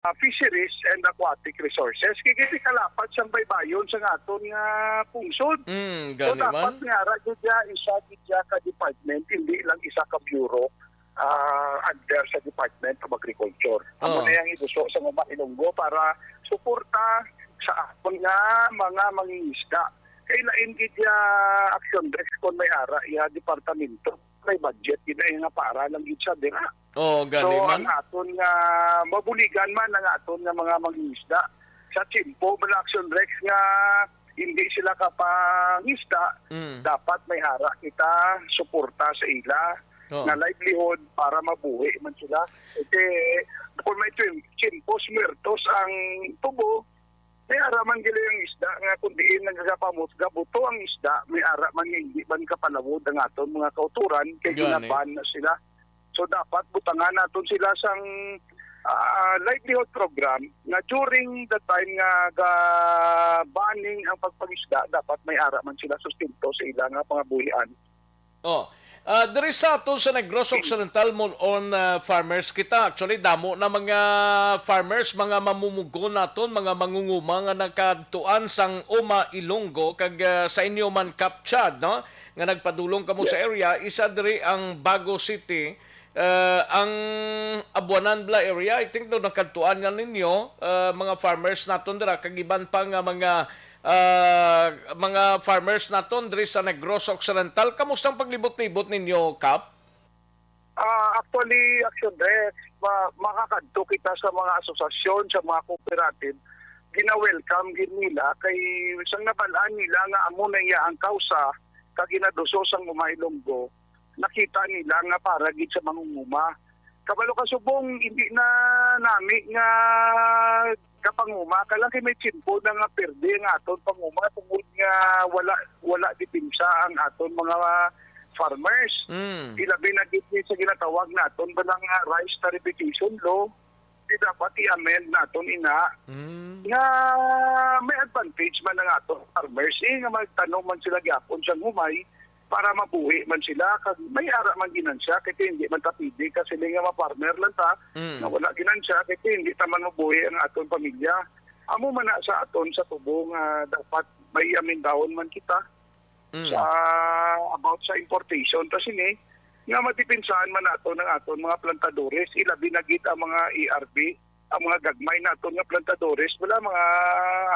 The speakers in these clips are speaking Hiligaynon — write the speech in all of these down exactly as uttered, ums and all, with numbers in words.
ah, Fisheries and Aquatic Resources, kay gid kalapad sang baybayon sang aton nga pungsod. Mm, So, gani dapat man. nga ara gid ya, isa gid ya ka department, hindi lang isa ka bureau, ah, under sa Department of Agriculture. Amo Oh. na yang ibuso sa Uma Ilonggo para suporta sa aton nga mga mangingisda. Kay lain gid ya, Action Rex, kon may ara ya departamento, may budget gid ay nga para lang gid sa dira. Oh, So, gani man. ang aton nga mabuligan man ang aton nga mga mangingisda sa tiyempo man, Action Rex, nga hindi sila kapangisda, Mm. dapat may ara kita suporta sa ila Oo. nga livelihood para mabuhi man sila. Kasi kung may tiyem-, tiyempos muertos ang tubo, may ara man gila ang isda nga kung diin nagagapamusga buto ang isda, may ara man nga hindi man kapalawod ang aton mga kauturan kay Gani. ginaban na sila. So, dapat butangan naton sila sang, ah, livelihood program nga during the time nga ga-banning ang pagpangisda, dapat may ara man sila sustento sa ila nga pangabuhian. Oh, ah, diri sa aton sa Negros Occidental, Mon-on, ah, farmers kita. Actually, damo na mga farmers, mga mamumugon naton, mga mangunguma nga nakadtuan sang Uma Ilonggo, kag, ah, sa inyo man, Kap Chad, no? Nga nagpadulong kamo sa Yes. area, isa diri ang Bago City, ah, ang Abuanan Bla area, I think, no, nakadtuan nga ninyo, ah, mga farmers naton dira, kag iban pa nga mga, ah, mga farmers naton diri sa Negros Occidental. Kamusta ang paglibot-libot ninyo, Kap? Ah, actually, Action Rex, ma-, makakadto kita sa mga asosasyon, sa mga cooperative, gina-welcome gid nila kay sang nabal-an nila nga amo na iya ang kausa ka ginaduso sang Uma Ilonggo, nakita nila nga para gid sa mangunguma. Kabalo ka subong, hindi na nami nga kapanguma, kay lang kay may tiyempo na nga perde ang aton panguma tungod nga wala, wala depensa ang aton mga farmers. Mm. Ilabi na gid ni sa ginatawag naton ba lang nga rice tariffication law, di dapat i-amend naton ina Mm. nga may advantage man ang aton farmers, eh, nga magtanom man sila gyapon sang humay para mabuhi man sila, kag may ara man ginansya, kay hindi man ta pwede kasi nga ma-farmer lang ta, Mm. nga wala ginansya, kay hindi ta man mabuhi ang aton pamilya. Amo man na sa aton sa tubo nga dapat may amendahon man kita Mm. sa, about sa importation ta sini, nga madipensahan man naton ang aton mga plantadores, ilabi na gid ang mga A R B, ang mga gagmay naton nga plantadores, wala, mga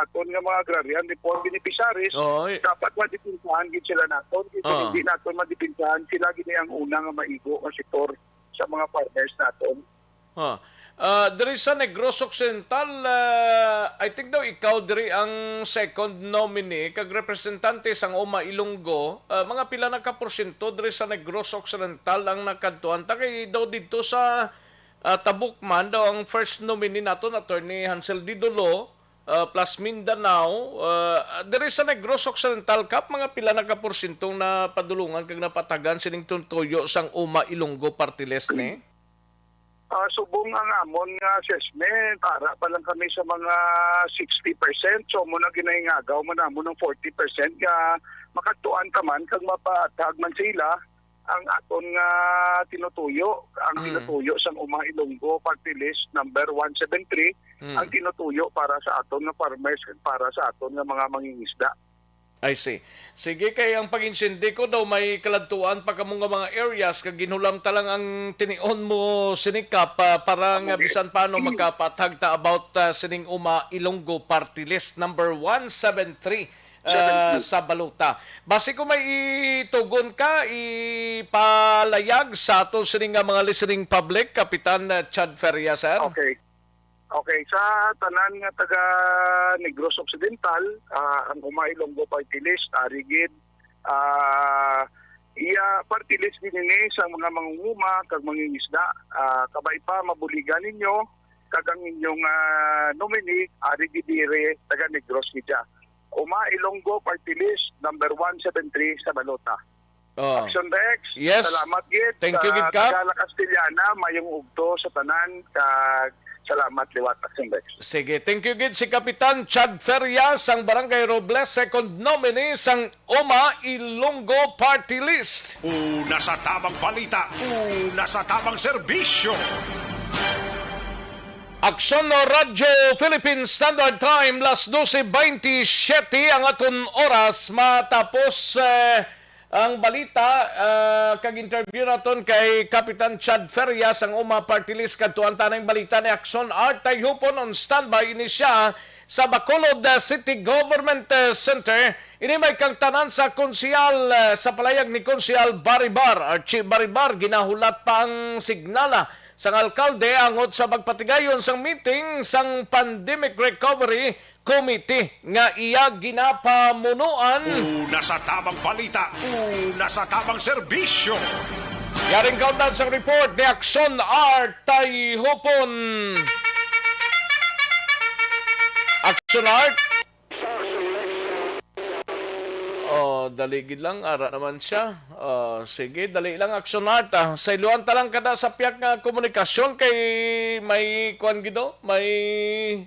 aton nga mga agrarian reform beneficiaries, Oo, eh. dapat madipensahan gid sila naton. Kung Oo. hindi naton madipensahan, sila gid ang una nga maigo nga sektor sa mga farmers naton. Ah, ah, diri sa Negros Occidental, ah, I think daw ikaw diri ang second nominee kag representante sang Uma Ilonggo. Ah, mga pila na ka porsyento diri sa Negros Occidental ang nakadtuan? Ta kay daw didto sa, ah, Tabuk man daw ang first nominee naton, Attorney Hansel Didolo, ah, plus Mindanao. Ah, diri sa Negros Occidental, Kap, mga pila na ka porsyentong napadulungan kag napatagan sining tinutuyo sang Uma Ilonggo Party List ni? Ah, subong ang amon nga assessment, ara pa lang kami sa mga sixty percent. So, amo na ginahingagaw man namon ang forty percent nga makadtuan ta man kag mapatag man sa ila ang aton nga tinutuyo, ang Mm. tinutuyo sang Uma Ilonggo Party List number one seven three, Mm. ang tinutuyo para sa aton nga farmers kag para sa aton nga mga mangingisda. I see. Sige, kay ang pag-insindi ko daw may kaladtuan pa kamo nga mga areas, kag ginhulam ta lang ang tinion mo, sinikap, ah, para nga Amo gid. bisan paano makapatag ta about, ah, sining Uma Ilonggo Party List number one seven three, ah, Seven three. sa balota. Basi ko may itugon ka, ipalayag sa ato sining nga mga listening public, Kapitan, ah, Chad Feria, sir. Okay. Okay, sa tanan nga taga Negros Occidental, ah, ang Uma Ilonggo Party List, ari gid, ah, iya party list din ini sa mga mangunguma kag mangingisda. Ah, kabay pa, mabuligan ninyo kag ang inyong, ah, nominee, ari gid diri, taga Negros gid siya. Uma Ilonggo Party List, number one seven three sa balota. Oh. Action Rex, Yes. salamat gid. Thank you Sa gid, Kap. Tagalog Castellana, mayong ugto sa tanan, kag salamat liwat, Action Rex. Sige, thank you gid si Kapitan Chad Feria sang Barangay Robles, second nominee sang Uma Ilonggo Party List. Una sa tamang balita, una sa tamang serbisyo. Aksyon Radyo Philippines Standard Time, las dose baynte siyete ang aton oras. Matapos, eh, ang balita, ah, kag interview naton kay Kapitan Chad Ferias, ang uma party list, kadtuan ta ning balita ni Aksyon Art Tayhupon. On standby ini siya sa Bacolod, ah, City Government, ah, Center. Ini may kangtanan sa konsehal, ah, sa palayag ni Konsehal Baribar, Archie Baribar, ginahulat pa ang signal, ah, sang alkalde angot sa pagpatigayon sang meeting sang Pandemic Recovery Committee nga iya ginapamunuan. Una sa tamang balita, una sa tamang serbisyo. Yaring kaundan sang report ni Aksyon Art Tayhupon. Aksyon Art. Oh, dali gid lang, ara naman siya. Oh, sige, dali lang, Aksyon Art, ah. Sayluan ta lang kada sa piyak nga komunikasyon kay may kuan gid, oh, may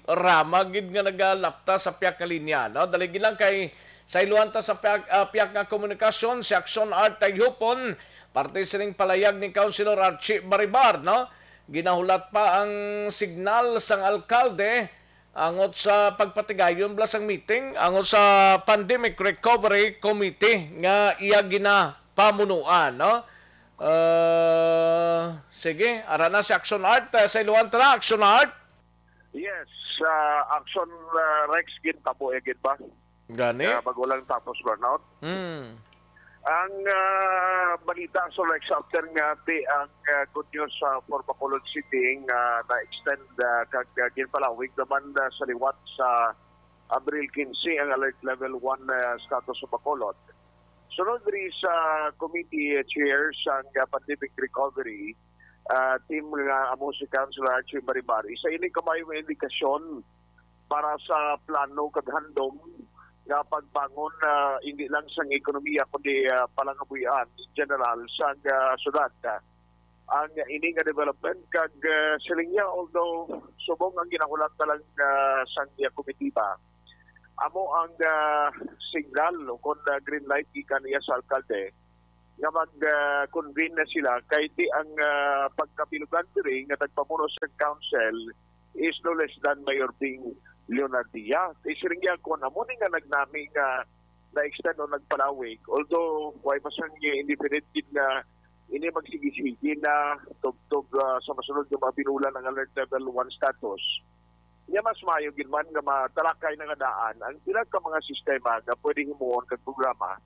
rama gid nga nagalapta sa piyak nga linya, no? Dali gid lang kay sayluan ta sa piyak, ah, piyak nga komunikasyon si Aksyon Art Tayhupon, parte sining palayag ni Councilor Archie Baribar, no? Ginahulat pa ang signal sang alkalde angot sa pagpatigayon bala sang meeting, angot sa Pandemic Recovery Committee nga iya ginapamunuan, no? Ah, sige, ara na si Action Art. Ah, sayluan ta na, Action Art. Yes, ah, Action, ah, Rex, gintabo ya gid ba? Gani? Kaya bago lang tapos burnout. Hmm. Ang, ah, balita sa Rex, after nga ti ang, ah, good news sa for Bacolod City nga na-extend, ah, kag, ah, ginpalawig naman, ah, sa liwat sa Abril quince ang alert level one, ah, status sa Bacolod. Sunod diri sa committee chair sang, ah, pandemic recovery, ah, team nga amo si Councilor Archie Baribar, isa ini ka maayong indikasyon para sa plano kag handom nga pagbangon, ah, hindi lang sang ekonomiya kundi, ah, palangabuhian in general sang, ah, syudad. Ang ini nga development kag, ah, siling niya, although subong ang ginahulat na lang, ah, sang iya komitiba, amo ang, ah, signal o kon, ah, green light gikan iya sa alkalde nga mag, ah, convene na sila kay ti ang, ah, pagkabilugan diri nga nagpamuno sa council is no less than Mayor Bing Leonardia. Kay siling niya, kung amo ni nga nagnami nga na-extend o nagpalawig, although way pa sang indefinite gid nga ini magsigi-sige na tubtob, ah, sa masunod nga mga binulan ang alert level one status. Nya mas maayo gid man nga matalakay na nga daan ang pila ka mga sistema nga pwede himuon kag programa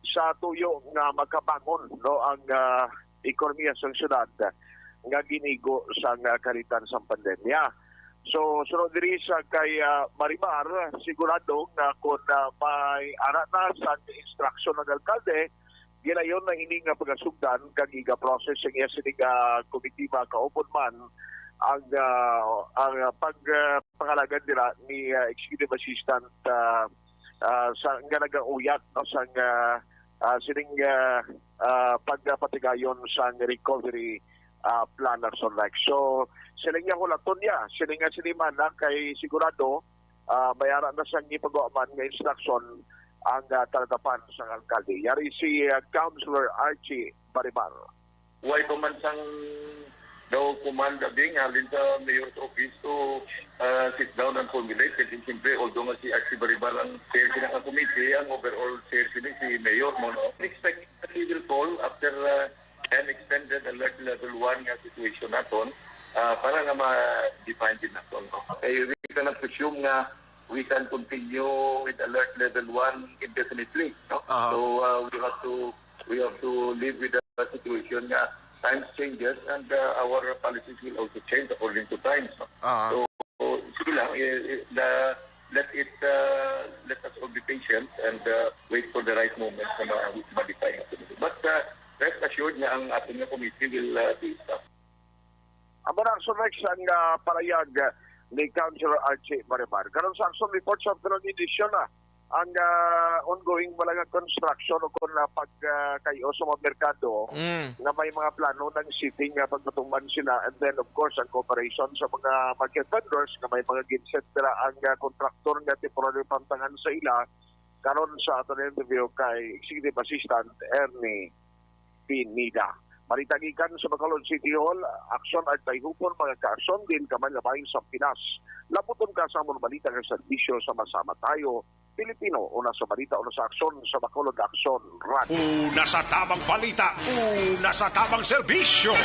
sa tuyo nga makabangon, no, ang, ah, ekonomiya sang syudad nga ginigo sang, ah, kalitan sang pandemya. So, sunod diri sa kay, ah, Marimar, sigurado nga kung, ah, may ara na sa instruction ng alkalde, gilayon na ini nga pagasugdan kag iga-process ang iya sini nga komitiba, kaupod man ang, ah, ang, ah, pag, ah, pangalagad dira ni, ah, Executive Assistant, ah, ah, sa, nga nagauyat, no, sang, ah, ah, sining, ah, ah, pagpatigayon sang recovery, ah, plan, Arson Rex. So, siling niya, hulaton niya, siling nga sini man, ah, kay sigurado, ah, may ara na sang ipagawa man nga instruction ang, ah, taladapan sang alkalde. Yari si, ah, Councilor Archie Baribar. Way pa man sang daw command abi nga halin sa mayor's office to, ah, sit down and formulate. Kay siyempre, although nga si Archie Baribar ang chair sina nga committee, ang overall chair sini si mayor mo, no? Expect that he will call after, ah, an extended alert level one nga situation naton, ah, para nga ma-define din naton, no? Kay we cannot presume nga we can continue with alert level one indefinitely, no? Aha. So, ah, we have to, we have to live with the situation nga times changes and, uh, our policies will also change according to times, no? Ah. So, sige lang, eh, eh, the, let it, uh, let us all be patient and, uh, wait for the right moment na ma-, ma-define natin. But, uh, rest assured nga ang ating nga committee will, uh, be staffed. Amo na, Sir Rex, ang, ah, parayag ni Councilor Archie Marimar. Karon sa Action Report sa afternoon edition na ang, ah, ongoing wala nga construction o kung, ah, pag, ah, kayo sa mga merkado Mm. nga may mga plano ng city nga pagpatuman sila, and then of course ang cooperation sa mga market vendors nga may mga ginset nila ang, ah, kontraktor nga temporary pantangan sa ila karon sa aton interview kay Executive Assistant Ernie Pineda. Balita gikan sa Bacolod City Hall, Aksyon Artay Hupon, mga ka-Aksyon, diin ka man nga bahin sa Pinas. Laputon ka sa among balita nga serbisyo, sama-sama tayo, Pilipino, una sa balita, una sa aksyon, sa Bacolod Aksyon Radio. Una sa tamang balita, una sa tamang serbisyo.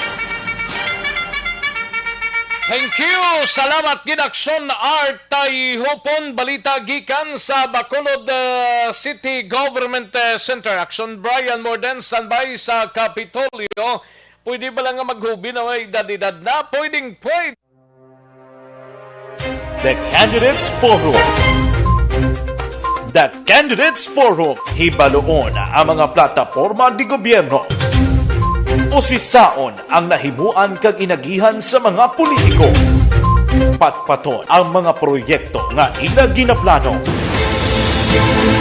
Thank you! Salamat gid, Aksyon Artay Hupon. Balita gikan sa Bacolod, uh, City Government, uh, Center. Aksyon Brian Morden, standby sa Kapitolyo. Pwede ba lang nga maghubi na may edad-edad na? Pwedeng pwede. The Candidates Forum. The Candidates Forum, hibaluon ang mga plataporma di gobyerno. Usisaon ang nahimuan kag inagihan sa mga politiko. Patpaton ang mga proyekto nga ila ginaplano.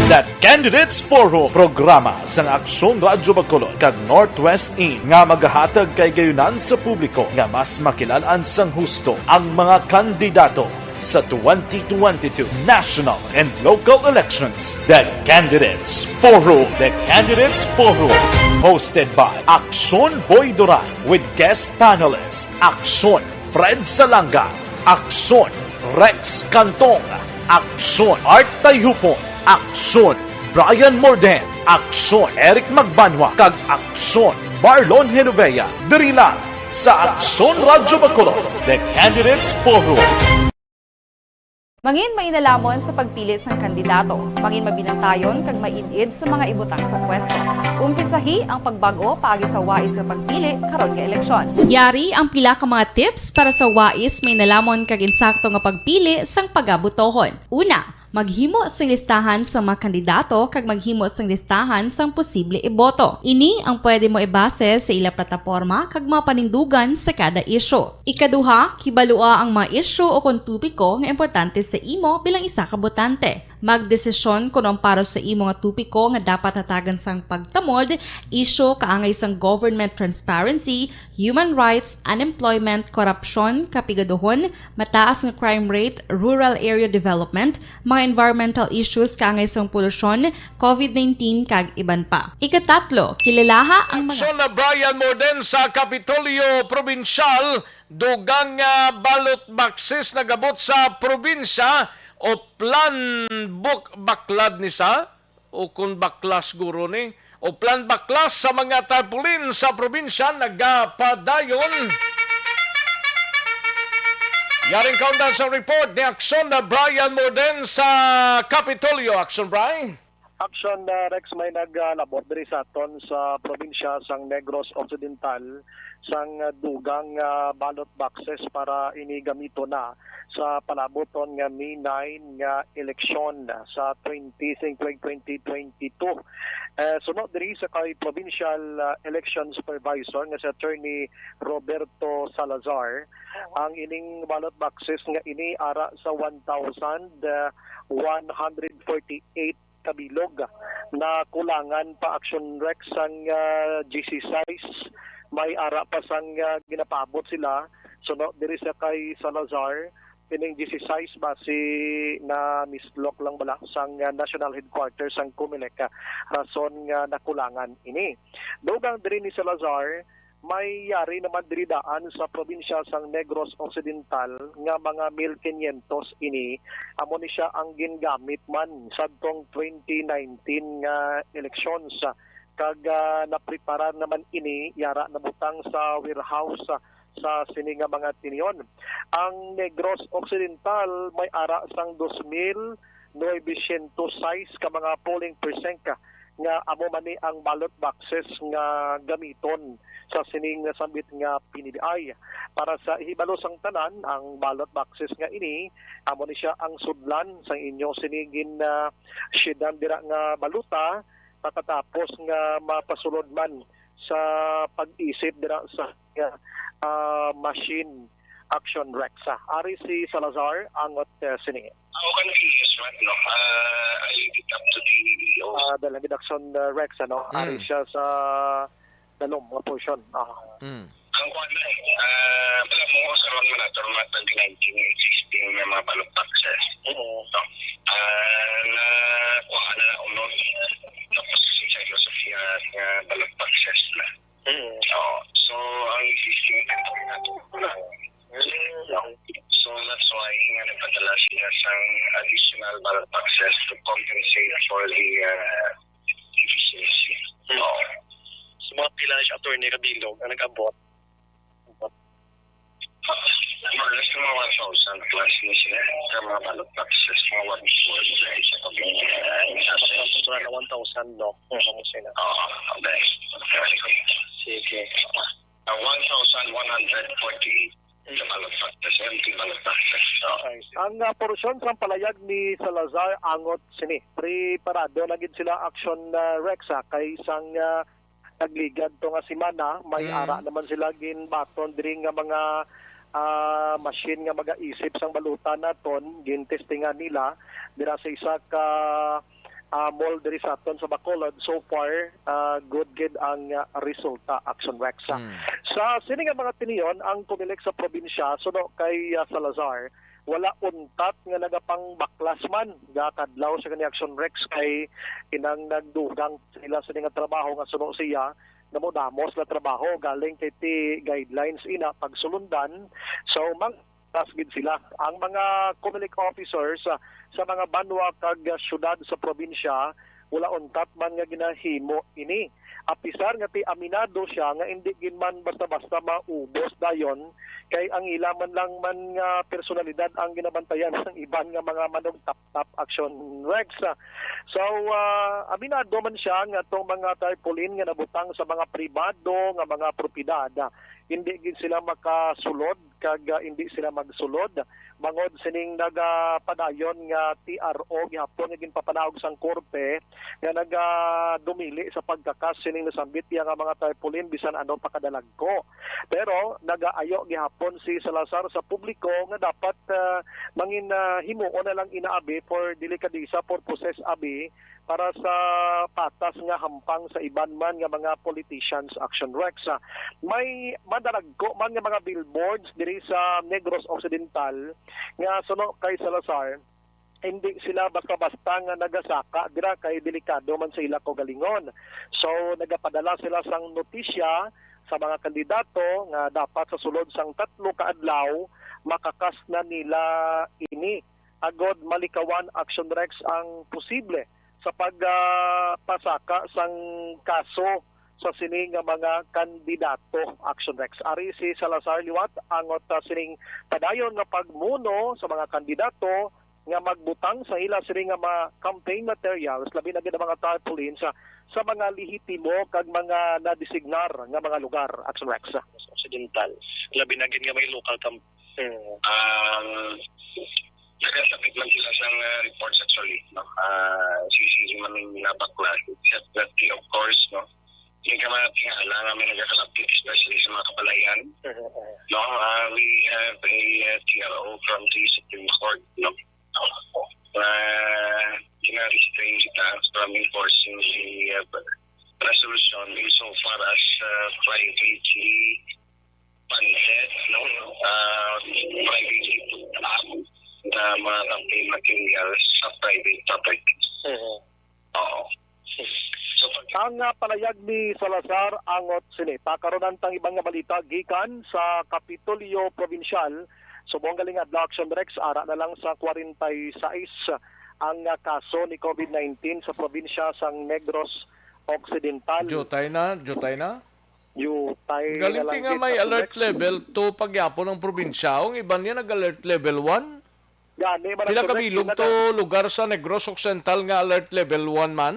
The Candidates Forum, programa sang Aksyon Radyo Bacolod kag Northwest In nga magahatag kay gayunan sa publiko nga mas makilalan sang husto ang mga kandidato sa twenty twenty-two national and local elections. The Candidates Forum. The Candidates Forum, hosted by Aksyon Boy Duran with guest panelist Aksyon Fred Salanga, Aksyon Rex Cantong, Aksyon Art Tayhupon, Aksyon Brian Morden, Aksyon Eric Magbanwa, kag Aksyon Marlon Genovea, diri lang sa Aksyon Radyo Bacolod, The Candidates Forum. Mangin mainalamon sa pagpili sang kandidato. Mangin mabinantayon kag maid-id sa mga ibutang sa pwesto. Umpisahi ang pagbag-o paagi sa wais nga pagpili karon nga eleksyon. Yari ang pila ka mga tips para sa wais, mainalamon kag insakto nga pagpili sang pagabotohon. Una, maghimo sing listahan sa mga kandidato kag maghimo sing listahan sang posible iboto. Ini ang pwede mo ibase sa ila plataporma kag mga panindugan sa kada isyu. Ikaduha, kibalua ang mga isyu o kon topiko nga importante sa imo bilang isa ka botante. Magdesisyon kon ang para sa imo nga topiko nga dapat hatagan sang pagtamod, isyu kaangay sang government transparency, human rights, unemployment, korupsyon, kapigaduhon, mataas nga crime rate, rural area development, mga environmental issues kaangay sang polusyon, covid nineteen, kag iban pa. Ikatatlo, kilalaha ang mga Aksyon na Brian Morden sa Kapitolyo Probinsyal, dugang nga ballot boxes nagabot sa probinsya o plan buk-, baklad ni sa o kon baklas guro ni, o plan baklas sa mga tarpaulin sa probinsya nagapadayon. Yaring kaundan sa report ni Aksyon na Brian Morden sa Kapitolyo. Aksyon, Brian. Aksyon, uh, Rex, may naglabot diri sa aton sa probinsya sang Negros Occidental sang, uh, dugang, uh, ballot boxes para ini gamiton na sa palabuton nga May nine nga eleksyon sa twenty twenty-two. Eh, suno diri sa kay Provincial, ah, Election Supervisor nga si Attorney Roberto Salazar, ang ining ballot boxes nga ini ara sa one thousand one hundred forty-eight kabilog na kulangan pa, Action Rex, sang, ah, G C size. May ara pa sang, ah, ginapaabot sila. Suno diri sa kay Salazar, kining G C size base na mislok lang bala sang, ah, national headquarters sang Comelec, ah, rason nga nakulangan ini. Dugang diri ni Salazar, may yari naman diri daan sa probinsya sang Negros Occidental nga mga mil quinientos ini. Amo ni siya ang gingamit man sadtong twenty nineteen nga elections. Kag, ah, napreparar naman ini, yara nabutang sa warehouse, ah, sa sini nga mga tinion. Ang Negros Occidental may ara sang dos mil novecientos sais ka mga polling precinct, ah, nga amo man ni ang ballot boxes nga gamiton sa sining nasambit nga P N B I. Para sa ihibalo sang tanan, ang ballot boxes nga ini, amo ni siya ang sudlan sang inyo sini gin, ah, syedan dira nga balota, pagkatapos nga mapasulod man sa pag-isip dira sa, ah, machine, Action Rex. Ah, ari si Salazar, angot, eh, sini. Ako kan P S one, no? Ah, I leave it up to the O C. Ah, dalang gid, Action, ah, Rex, ano? Mm. Ari siya sa dalom nga portion. Ah. Mm. Ang kuwan na eh, ah, wala mo sa ron man ato, mga twenty nineteen sixteen nga mga ballot boxes. Oo. No? Ah, na, kuha na na uno. Tapos si Sir Joseph nga, nga ballot boxes na. Mm. Oo. Siya sang additional ballot boxes to compensate for the uh, deficiency. Oo. So, mga pila na siya, Attorney Rabilog, ang nag-abot? More or less, mga one thousand plus ni sila. Sa mga ballot boxes, mga one fourth sa isa pa. Wala na one thousand, no? Ang kamo sila. Oo, okay. Sige. Ang one thousand one hundred forty-eight sa ballot boxes, empty ballot boxes. Oo. Ang ah, porsyon sang palayag ni Salazar angot sini. Preparado na gid sila, Action ah, Rex, ah, kay sang ah, nagligad to nga semana, may Mm. ara naman sila ginbaton diri nga mga ah, machine nga magaisip sang balota naton, gintestingan nila dira sa isa ka ah, mall diri sa aton sa Bacolod. So far, ah, good gid ang ah, resulta, Action Rex. Mm. Sa sini nga mga tinion, ang Comelec sa probinsya, suno kay ah, Salazar, wala untat nga nagapangbaklas man gakadlaw sa kani, Action Rex, kay inang nagdugang sila sa nga trabaho nga suno siya, damo-damo sila trabaho galing kay ti guidelines ina pagsulundan. So, mang tas gid sila. Ang mga Comelec officers ah, sa mga banwa kag ah, syudad sa probinsya, wala untat man nga ginahimo ini. Apisar nga ti aminado siya nga indi gid man basta-basta maubos dayon, kay ang ila man lang man nga personalidad ang ginabantayan sang iban nga mga manugtaptap, Action Rex. So, ah, aminado man siya nga tong mga tarpaulin nga nabutang sa mga pribado nga mga propiedad, ah, hindi gid sila makasulod kag ah, hindi sila magsulod bangod sining nagapadayon nga T R O gihapon nga ginpapanaog sang korte nga nagadumili sa pagkakas sining nasambit iya nga mga tarpaulin bisan ano pa kadalagko. Pero nagaayo gihapon si Salazar sa publiko nga dapat ah, mangin ah, himuon na lang ina abi for delikadesa purposes abi para sa patas nga hampang sa iban man nga mga politicians, Action Rex. Ah, may madalagko man nga mga billboards diri sa Negros Occidental nga suno kay Salazar, hindi sila basta-basta nga nagasaka dira kay delikado man sa ila kaugalingon. So, nagapadala sila sang notisya sa mga kandidato nga dapat sa sulod sang tatlo ka adlaw makakas na nila ini agod malikawan, Action Rex, ang posible sa pag ah, pasaka sang kaso sa sini nga mga kandidato, Action Rex. Ari si Salazar liwat angot ah, sining padayon nga pagmuno sa mga kandidato nga magbutang sa ila sini nga mga campaign materials, labi na gid ang mga tarpaulin sa sa mga lehitimo kag mga nadesignar nga mga lugar, Action Rex. Occidental, labi na gid nga may local camp. Hmm. Um, Nagasabit man sila sang uh, reports actually, no? Uh, sisig man yung nabakla, except that, of course, no? Hindi ka man tingala nga may nagakalapit, especially sa mga kabalayan. Mhm, mhm. No, uh, we have a uh, T R O from the Supreme Court, no? Uh, gina-restrain kita from enforcing the uh, resolution insofar as uh, privately funded, no? Uh, privately put up na mga campaign materials sa private property. Mhm. Oo. So, pag Ang ah, palayag ni Salazar angot sini. Pakaron ang tang iban nga balita gikan sa Kapitolyo Provincial. Subong galing adlaw, Action Rex, ara na lang sa forty-six ang ah, kaso ni covid nineteen sa probinsya sang Negros Occidental. Jutay na, jutay na. Jutay Galing na lang ti nga gid, may Action alert Rex. Level two pagyapon ang probinsya. Ang iban niya nag-alert level one. Gani man ang Pila ka Quebec, bilog pila to ka lugar sa Negros Occidental nga alert level one man?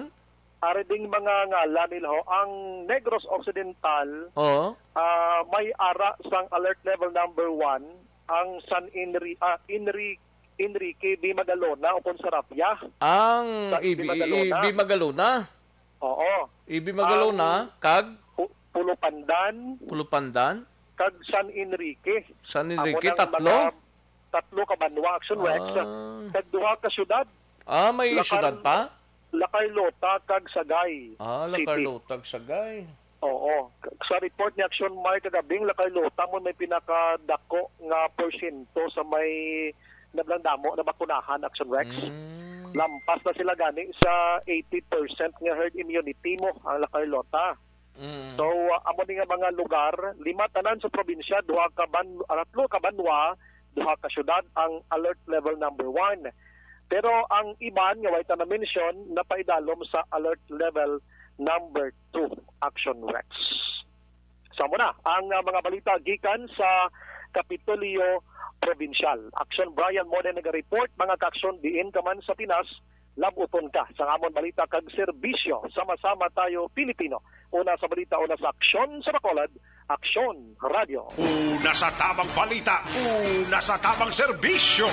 Ari ding mga ngalan nila ho. Ang Negros Occidental, Oo. ah, may ara sang alert level number one, ang San Enri-, ah, Enri-, Enrique B. Magalona o kung Sarabia. Ang Sa ibi, Magalona. Ibi Magalona. Oo. Ibi Magalona, Ang kag? Pu-, Pulupandan, Pulupandan, kag San Enrique. San Enrique, Amo nang tatlo? Mga tatlo ka banwa, Action Rex. Ah. Kag duha ka syudad. Ah, may La Car-, syudad pa? La Carlota kag Sagay Ah, La City. Carlota kag Sagay. Oo. Sa report ni Action Mike kagabing, La Carlota mo may pinakadako nga porsyento sa may nablang damo na bakunahan, Action Rex. Mm. Lampas na sila gani sa eighty percent nga herd immunity mo ang La Carlota. Mm. So, uh, amo ni nga mga lugar, lima tanan sa probinsya, duha ka ban-, ah, tatlo ka banwa, duha ka syudad ang alert level number one. Pero ang iban nga way ta na-mention napaidalom sa alert level number two, Action Rex. Sa muna ang, ah, mga balita gikan sa Kapitolyo Probinsyal. Action Brian Moden naga-report, mga ka-aksyon, diin ka man sa Pinas, lab-uton ka sa amon balita kag serbisyo. Sama-sama tayo, Pilipino. Una sa balita, una sa aksyon sa Bacolod, Aksyon Radyo. Una sa tamang balita, una sa tamang serbisyo.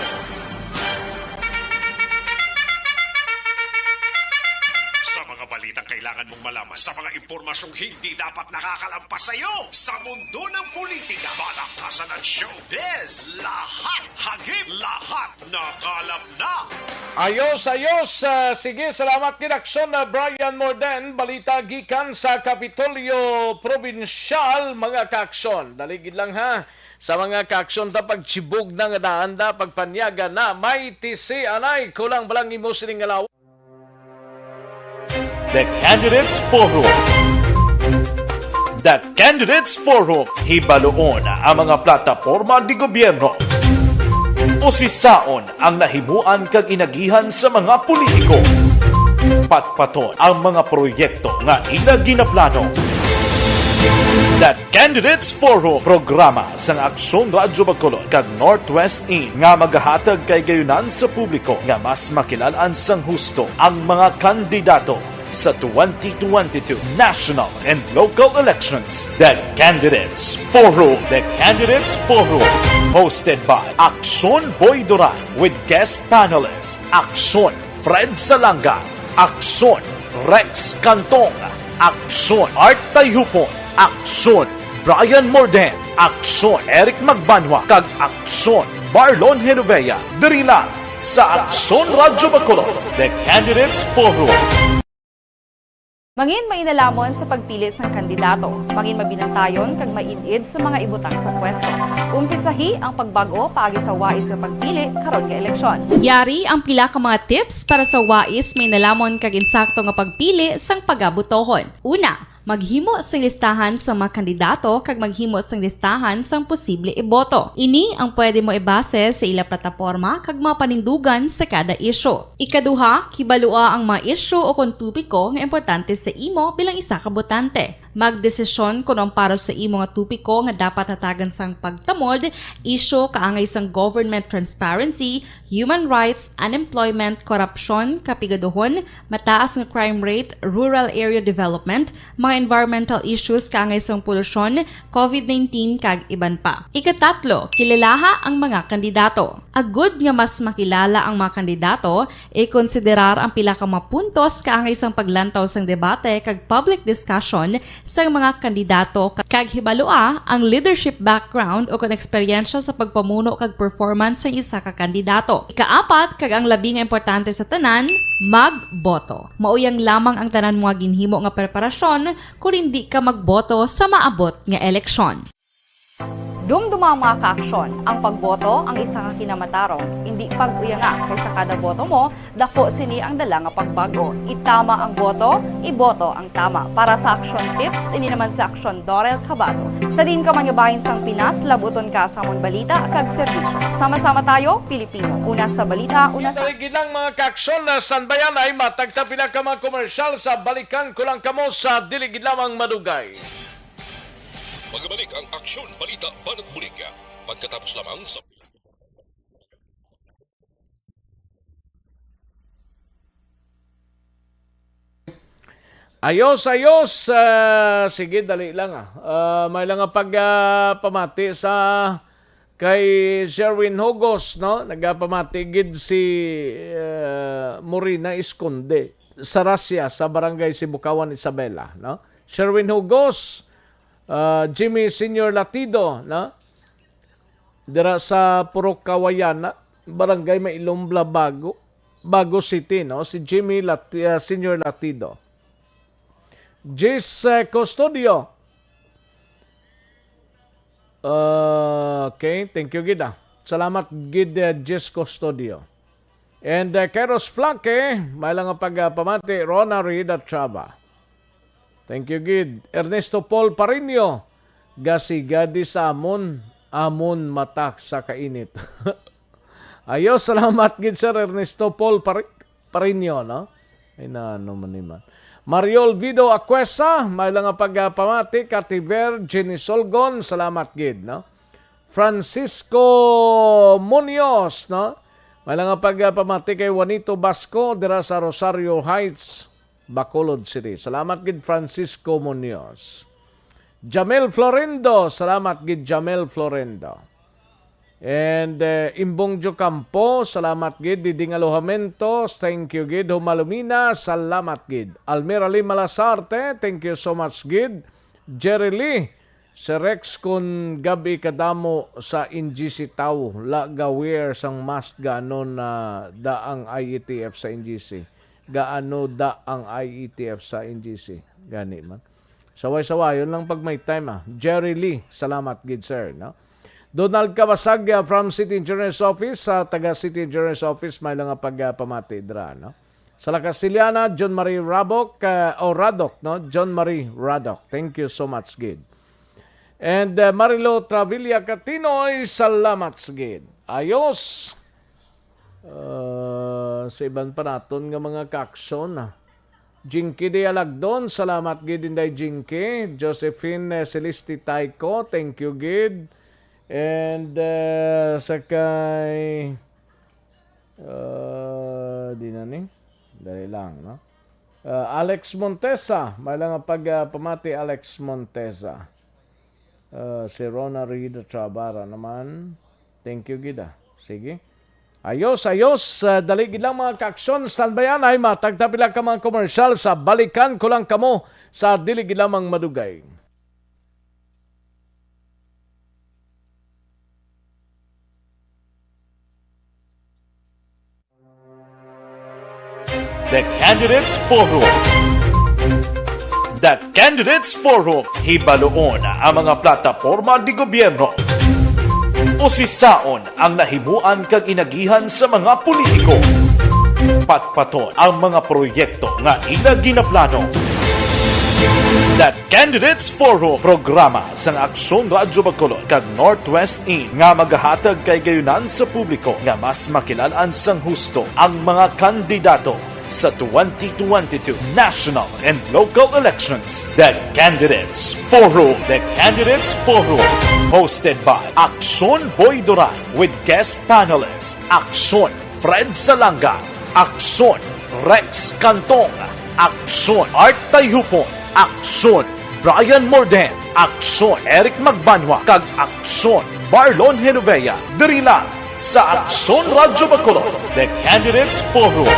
Sa mga balitang kailangan mong malaman, sa mga impormasyong hindi dapat nakakalampas sa iyo, sa mundo ng politika, balakasan at showbiz, lahat, hagip, lahat, nakalap na. Ayos, ayos. Ah, sige, salamat gid, Aksyon, ah, Brian Morden. Balita gikan sa Kapitolyo Probinsyal, mga ka-aksyon. Dali gid lang, ha. Sa mga ka-aksyon ta, pagchibog na nga daan da, pagpanyaga na, may tisi anay, kulang ba lang imo sining nga lawas? The Candidates Forum. The Candidates Forum, hibaluon ang mga plataporma di gobyerno. Usisaon ang nahimuan kag inagihan sa mga politiko. Patpaton ang mga proyekto nga ila ginaplano. The Candidates Forum, programa sang Aksyon Radyo Bacolod kag Northwest In nga magahatag kay gayunan sa publiko nga mas makilal-an sang husto ang mga kandidato sa twenty twenty-two national and local elections. The Candidates Forum. The Candidates Forum, hosted by Aksyon Boy Duran with guest panelist Aksyon Fred Salanga, Aksyon Rex Cantong, Aksyon Art Tayhupon, Aksyon Brian Morden, Aksyon Eric Magbanwa, kag Aksyon Marlon Genovea. Diri lang sa Aksyon Radyo Bacolod, The Candidates Forum. Mangin mainalamon sa pagpili sang kandidato. Mangin mabinantayon kag maid-id sa mga ibutang sa pwesto. Umpisahi ang pagbag-o paagi sa wais nga pagpili karon nga eleksyon. Yari ang pila ka mga tips para sa wais, mainalamon kag insakto nga pagpili sang pagabotohon. Una, maghimo sing listahan sa mga kandidato kag maghimo sing listahan sang posible iboto. Ini ang pwede mo ibase sa ila plataporma kag mga panindugan sa kada isyu. Ikaduha, kibalua ang mga isyu o kon topiko nga importante sa imo bilang isa ka botante. Magdesisyon kon ang para sa imo nga topiko nga dapat hatagan sang pagtamod, isyu kaangay sang government transparency, human rights, unemployment, korupsyon, kapigaduhon, mataas nga crime rate, rural area development, mga environmental issues kaangay sang polusyon, covid nineteen, kag iban pa. Ikatatlo, kilalaha ang mga kandidato. Agud nga mas makilala ang mga kandidato, ikonsiderar ang pila ka mga puntos kaangay sang paglantaw sang debate kag public discussion sang mga kandidato, kag hibalua ang leadership background o kon eksperyensya sa pagpamuno kag performance sang isa ka kandidato. Ikaapat, kag ang labi nga importante sa tanan, magboto. Mauyang lamang ang tanan mo nga ginhimo nga preparasyon kon indi ka magboto sa maabot nga eleksyon. Dumduma, mga kaaksyon, ang pagboto ang isa ka kinamatarong, indi pag-uyanga, kay sa kada boto mo, dako sini ang dala nga pagbag-o. Itama ang boto, iboto ang tama. Para sa Aksyon Tips, ini naman si Aksyon Dorel Cabato. Sa diin ka man nga bahin sang Pinas, labuton ka sa amon balita kag serbisyo. Sama-sama tayo, Pilipino. Una sa balita, una sa Dali gid lang, mga kaaksyon, na sanbayan ay matagta pila ka mga komersyal. Sa balikan ko lang kamo sa dili gid lamang madugay. Magabalik ang Aksyon Balita Banat Bulig pagkatapos lamang sa Ayos, ayos. Ah, sige, dali lang, ah. Ah, may lang nga pag, ah, pamati sa kay Sherwin Hugos, no? Nagapamati gid si, ah, Morina Esconde sa Rasya sa Barangay Sibukawan, Isabela, no? Sherwin Hugos, ah, Jimmy Senior Latido, no? Dira sa Purok Kawayana, Barangay Mailombla, Bago, Bago City, no? Si Jimmy Lati-, ah, Senior Latido. Jis, eh, Custodio. Ah, okay, thank you gid, ah. Salamat gid, eh, Jis Custodio. And, eh, Kairos Flanke, may lang nga pagpamati, Rona Rida Traba. Thank you gid. Ernesto Paul Parinio, gasiga di sa amon amon mata sa kainit. Ayo, salamat gid, Sir Ernesto Paul Pari-, Parinio, no? Ay, na, ano man ni man. Mario Olvido Acuesa, may lang nga pagpamati, Kativer, Jenny Solgon, salamat gid, no? Francisco Munoz, no? May lang nga pagpamati kay Juanito Basco, dira sa Rosario Heights, Bacolod City. Salamat gid, Francisco Munoz. Jamel Florendo, salamat gid, Jamel Florendo. And, eh, Imbong Jocampo, salamat gid. Diding Alojamentos, thank you gid. Humalumina, salamat gid. Almira Lima Lasarte, thank you so much gid. Jerry Lee, si Rex, kun gabi kadamo sa N G C tawo, la ga wear sang mask, gaano na da ang I E T F sa N G C? Gaano da ang I E T F sa N G C? Gani man. Saway-sawayon lang pag may time, ah. Jerry Lee, salamat gid, sir, no? Donald Kabasag, ah, from City Engineers Office, sa taga City Engineers Office, may lang nga pagpamati dira, no? Sa La Castellana, John Marie Rabok, ah, o Radok, no? John Marie Radok. Thank you so much gid. And, ah, Marilo Travilla Catinoy, salamat gid. Ayos. Ah, sa iban pa naton nga mga kaaksyon, ah. Jinky Dialagdon, salamat gid, Inday Jinky. Josephine, eh, Celeste Tayco, thank you gid. And, eh, sa kay, eh, di na ni. Dali lang, no? Eh, Alex Montesa, may lang nga pag, ah, pamati, Alex Montesa. Eh, si Rona Rida Trabara naman. Thank you gid, ah. Sige. Ayos, ayos. Ah, dali gid lang, mga kaaksyon. Standbyan, ay matagta pila ka mga komersyal sa balikan ko lang kamo sa dili gid lamang madugay. The Candidates Forum. The Candidates Forum. Hibaluon ang mga plataporma de gobierno. Usisaon ang nahimuan kag inagihan sa mga politiko. Patpaton ang mga proyekto nga ila ginaplano. The Candidates Forum, programa sang Aksyon Radyo Bacolod kag Northwest In nga magahatag kay gayunan sa publiko nga mas makilal-an sang husto ang mga kandidato sa twenty twenty-two national and local elections. The Candidates Forum. The Candidates Forum, hosted by Aksyon Boy Duran with guest panelist Aksyon Fred Salanga, Aksyon Rex Cantong, Aksyon Art Tayhupon, Aksyon Brian Morden, Aksyon Eric Magbanwa, kag Aksyon Marlon Genovea, diri lang sa Aksyon Radyo Bacolod, The Candidates Forum.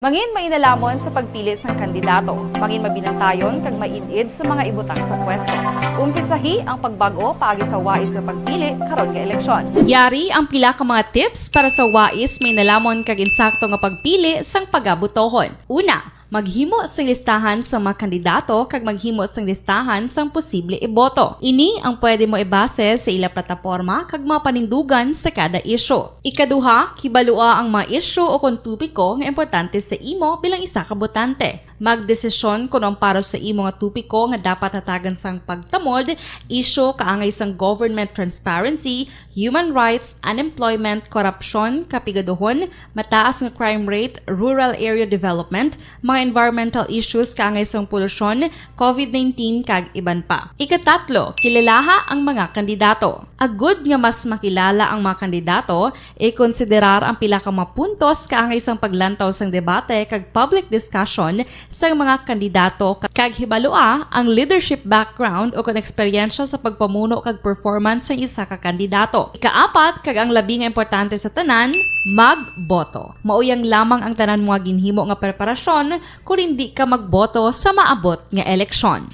Mangin mainalamon sa pagpili sang kandidato. Mangin mabinantayon kag maid-id sa mga ibutang sa pwesto. Umpisahi ang pagbag-o paagi sa wais nga pagpili karon nga eleksyon. Yari ang pila ka mga tips para sa wais, mainalamon kag insakto nga pagpili sang pagabotohon. Una, maghimo sing listahan sang mga kandidato kag maghimo sing listahan sang posible iboto. Ini ang pwede mo ibase sa ila plataporma kag mga panindugan sa kada isyu. Ikaduha, kibalua ang mga isyu o kon topiko nga importante sa imo bilang isa ka botante. Magdesisyon kon ang para sa imo nga topiko nga dapat hatagan sang pagtamod, isyu kaangay sang government transparency, human rights, unemployment, korupsyon, kapigaduhon, mataas nga crime rate, rural area development, mga environmental issues kaangay sang polusyon, covid nineteen, kag iban pa. Ikatatlo, kilalaha ang mga kandidato. Agud nga mas makilala ang mga kandidato, ikonsiderar ang pila ka mga puntos kaangay sang paglantaw sang debate kag public discussion sang mga kandidato, kag hibalua ang leadership background o kon eksperyensya sa pagpamuno kag performance sang isa ka kandidato. Ikaapat, kag ang labi nga importante sa tanan, magboto. Mao yang lamang ang tanan mo nga ginhimo nga preparasyon kon indi ka magboto sa maabot nga eleksyon.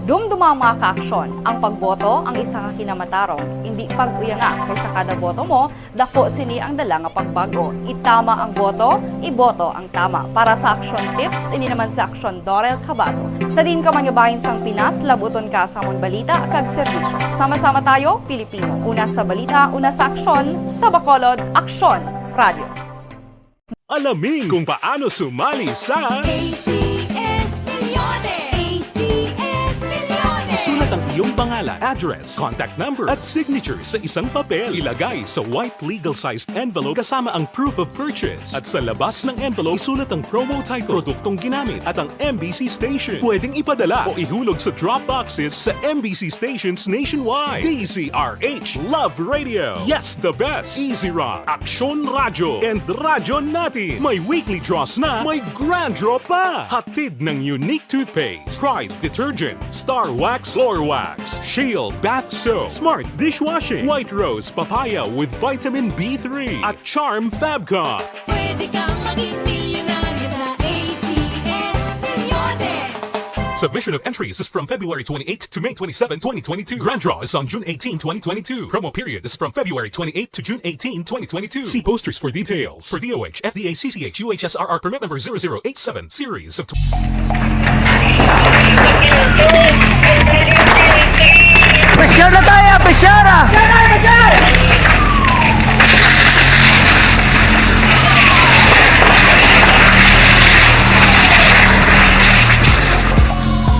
Dumduma, mga kaaksyon, ang pagboto ang isa ka kinamatarong. Indi pag-uyanga, kay sa kada boto mo, dako sini ang dala nga pagbago. Itama ang boto, iboto ang tama. Para sa Aksyon Tips, ini naman si Aksyon Dorel Cabato. Sa diin ka man nga bahin sang Pinas, labuton ka sa amon balita kag serbisyo. Sama-sama tayo, Pilipino. Una sa balita, una sa aksyon, sa Bacolod, Aksyon Radio. Alamin kung paano sumali sa A C S Millones. A C S Millones. Sulat ang iyong pangalan, address, contact number, at signature sa isang papel. Ilagay sa white legal-sized envelope kasama ang proof of purchase. At sa labas ng envelope, isulat ang promo title, produktong ginamit, at ang M B C station. Pwedeng ipadala o ihulog sa drop boxes sa M B C stations nationwide. D Z R H Love Radio. Yes, the best. Easy Rock, Aksyon Radyo, and Radyo Natin. May weekly draws na, may grand draw pa. Hatid ng Unique Toothpaste, Pride Detergent, Star Wax, Floor Wax, Shield Bath Soap, Smart Dishwashing, White Rose Papaya with Vitamin B three, at Charm Fabcon. Pwede kang maging milyonaryo sa A C S Milyones. Submission of entries is from February twenty-eighth to May twenty-seven, twenty twenty-two. Grand draw is on June eighteen, twenty twenty-two. Promo period is from February twenty-eighth to June eighteen, twenty twenty-two. See posters for details. For D O H, F D A, C C H, U H S R R permit number zero zero eight seven, series of tw- Pressure na tayo! Pressure na!